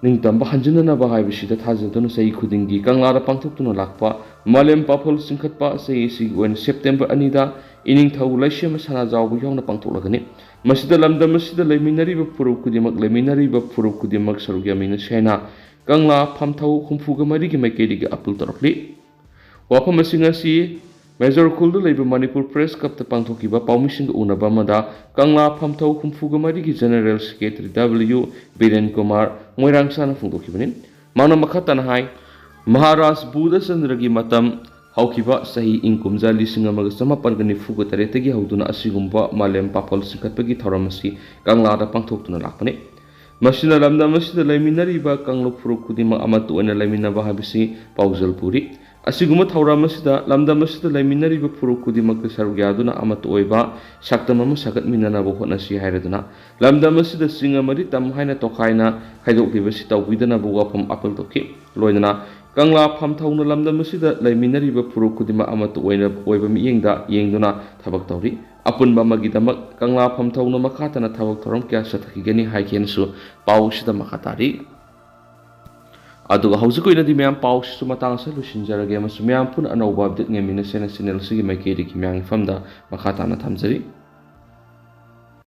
ꯅꯤꯡꯇꯝꯕ ꯍꯟꯖꯤꯟꯅꯅꯕ ꯍꯥꯏꯕꯁꯤꯗ ꯊꯥꯖꯗꯨꯅ ꯆꯍꯤ ꯈꯨꯗꯤꯡꯒꯤ ꯀꯪꯂꯥꯗ ꯄꯥꯡꯊꯣꯛꯇꯨꯅ ꯂꯥꯛꯄ ꯃꯥꯂꯦꯝ ꯄꯥꯐꯜ ꯆꯤꯡꯈꯠꯄ ꯆꯍꯤ ꯑꯁꯤꯒꯤ ꯑꯣꯏꯅ September ꯑꯅꯤꯗ ꯏꯅꯤꯡꯊꯧ ꯂꯩꯁꯦꯝꯕ ꯁꯅꯥꯖꯥꯎꯕ ꯌꯥꯎꯅ ꯄꯥꯡꯊꯣꯛꯂꯒꯅꯤ꯫ ꯃꯁꯤꯗ ꯂꯝꯗꯝ ꯑꯁꯤꯗ ꯂꯩꯃꯤꯟꯅꯔꯤꯕ ꯐꯨꯔꯨꯞ ꯈꯨꯗꯤꯡꯃꯛ, ꯂꯩꯃꯤꯟꯅꯔꯤꯕ ꯐꯨꯔꯨꯞ ꯈꯨꯗꯤꯡꯃꯛ ꯁꯔꯨꯛ ꯌꯥꯃꯤꯟꯅꯁꯤ ꯍꯥꯏꯅ ꯀꯪꯂꯥ ꯐꯝꯊꯧ ꯍꯨꯝꯐꯨꯒ ꯃꯔꯤꯒꯤ ꯃꯥꯏꯀꯩꯗꯒꯤ ꯑꯄꯤꯜ ꯇꯧꯔꯛꯂꯤ꯫ ꯋꯥꯐꯝ ꯑꯁꯤ ꯉꯁꯤ ꯃꯦꯖꯣꯔ ꯈꯨꯜꯗ ꯂꯩꯕ ꯃꯅꯤꯄꯨꯔ ꯄ꯭ꯔꯦꯁ ꯀ꯭ꯂꯕꯇ ꯄꯥꯡꯊꯣꯛꯈꯤꯕ ꯄꯥꯎꯃꯤꯁꯤꯡꯒ ꯎꯅꯕ ꯑꯃꯗ ꯀꯪꯂꯥ ꯐꯝꯊꯧ ꯍꯨꯝꯐꯨꯒ ꯃꯔꯤꯒꯤ ꯖꯦꯅꯔꯦꯜ ꯁꯦꯀ꯭ꯔꯦꯇꯔꯤ ꯗꯕ꯭ꯂꯤꯌꯨ ꯕꯤꯔꯦꯟ ꯀꯨꯃꯥꯔ ꯃꯣꯏꯔꯥꯡꯁꯥꯅ ꯐꯣꯡꯗꯣꯛꯈꯤꯕꯅꯤ꯫ ꯃꯥꯅ ꯃꯈꯥ ꯇꯥꯅ ꯍꯥꯏ, ꯃꯍꯥꯔꯥꯖ ꯕꯨꯙꯆꯟꯗ꯭ꯔꯒꯤ ꯃꯇꯝ ꯍꯧꯈꯤꯕ ꯆꯍꯤ ꯏꯪ ꯀꯨꯝꯖꯥ ꯂꯤꯁꯤꯡ ꯑꯃꯒ ꯆꯃꯥꯄꯟꯒ ꯅꯤꯐꯨꯒ ꯇꯔꯦꯠꯇꯒꯤ ꯍꯧꯗꯨꯅ ꯑꯁꯤꯒꯨꯝꯕ ꯃꯥꯂꯦꯝ ꯄꯥꯐꯜ ꯆꯤꯡꯈꯠꯄꯒꯤ ꯊꯧꯔꯝ ꯑꯁꯤ ꯀꯪꯂꯥꯗ ꯄꯥꯡꯊꯣꯛꯇꯨꯅ ꯂꯥꯛꯄꯅꯤ꯫ ꯃꯁꯤꯅ ꯂꯝꯗꯝ ꯑꯁꯤꯗ ꯂꯩꯃꯤꯟꯅꯔꯤꯕ ꯀꯥꯡꯂꯨꯞ ꯐꯨꯔꯨꯞ ꯈꯨꯗꯤꯡꯃꯛ ꯑꯃꯠꯇ ꯑꯣꯏꯅ ꯂꯩꯃꯤꯟꯅꯕ ꯍꯥꯏꯕꯁꯤ ꯄꯥꯎꯖꯦꯜ ꯄꯨꯔꯤ꯫ ꯑꯁꯤꯒꯨꯝꯕ ꯊꯧꯔꯝ ꯑꯁꯤꯗ ꯂꯝꯗꯝ ꯑꯁꯤꯗ ꯂꯩꯃꯤꯟꯅꯔꯤꯕ ꯐꯨꯔꯨꯞ ꯈꯨꯗꯤꯡꯃꯛꯇ ꯁꯔꯨꯛ ꯌꯥꯗꯨꯅ ꯑꯃꯠꯇ ꯑꯣꯏꯕ ꯁꯛꯇꯝ ꯑꯃ ꯁꯥꯒꯠꯃꯤꯟꯅꯅꯕ ꯍꯣꯠꯅꯁꯤ ꯍꯥꯏꯔꯗꯨꯅ ꯂꯝꯗꯝ ꯑꯁꯤꯗ ꯆꯤꯡ ꯑꯃꯗꯤ ꯇꯝ ꯍꯥꯏꯅ ꯇꯣꯈꯥꯏꯅ ꯈꯥꯏꯗꯣꯛꯂꯤꯕꯁꯤ ꯇꯧꯕꯤꯗꯅꯕ ꯋꯥꯐꯝ ꯑꯥꯄꯤꯜ ꯇꯧꯈꯤ꯫ ꯂꯣꯏꯅꯅ ꯀꯪꯂꯥ ꯐꯝꯊꯧꯅ ꯂꯝꯗꯝ ꯑꯁꯤꯗ ꯂꯩꯃꯤꯟꯅꯔꯤꯕ ꯐꯨꯔꯨꯞ ꯈꯨꯗꯤꯡꯃꯛ ꯑꯃꯠꯇ ꯑꯣꯏꯅ, ꯑꯣꯏꯕ ꯃꯤꯠꯌꯦꯡꯗ ꯌꯦꯡꯗꯨꯅ ꯊꯕꯛ ꯇꯧꯔꯤ꯫ ꯑꯄꯨꯟꯕ ꯑꯃꯒꯤꯗꯃꯛ ꯀꯪꯂꯥ ꯐꯝꯊꯧꯅ ꯃꯈꯥ ꯇꯥꯅ ꯊꯕꯛ ꯊꯧꯔꯝ ꯀꯌꯥ ꯆꯠꯊꯈꯤꯒꯅꯤ ꯍꯥꯏꯈꯤꯅꯁꯨ ꯄꯥꯎꯁꯤꯗ ꯃꯈꯥ ꯇꯥꯔꯤ꯫ ꯑꯗꯨꯒ ꯍꯧꯖꯤꯛ ꯑꯣꯏꯅꯗꯤ ꯃꯌꯥꯝ ꯄꯥꯎꯁꯤꯁꯨ ꯃꯇꯥꯡ ꯑꯁꯤꯗ ꯂꯣꯏꯁꯤꯟꯖꯔꯒꯦ, ꯑꯃꯁꯨꯡ ꯃꯌꯥꯝ ꯄꯨꯟꯅ ꯑꯅꯧꯕ ꯑꯞꯗꯦꯠ ꯉꯥꯏꯃꯤꯟꯅꯁꯦꯅ ꯆꯦꯅꯦꯜ ꯑꯁꯤꯒꯤ ꯃꯥꯏꯀꯩꯗꯒꯤ ꯃꯌꯥꯝꯒꯤ ꯐꯝꯗ ꯃꯈꯥ ꯇꯥꯅ ꯊꯝꯖꯔꯤ꯫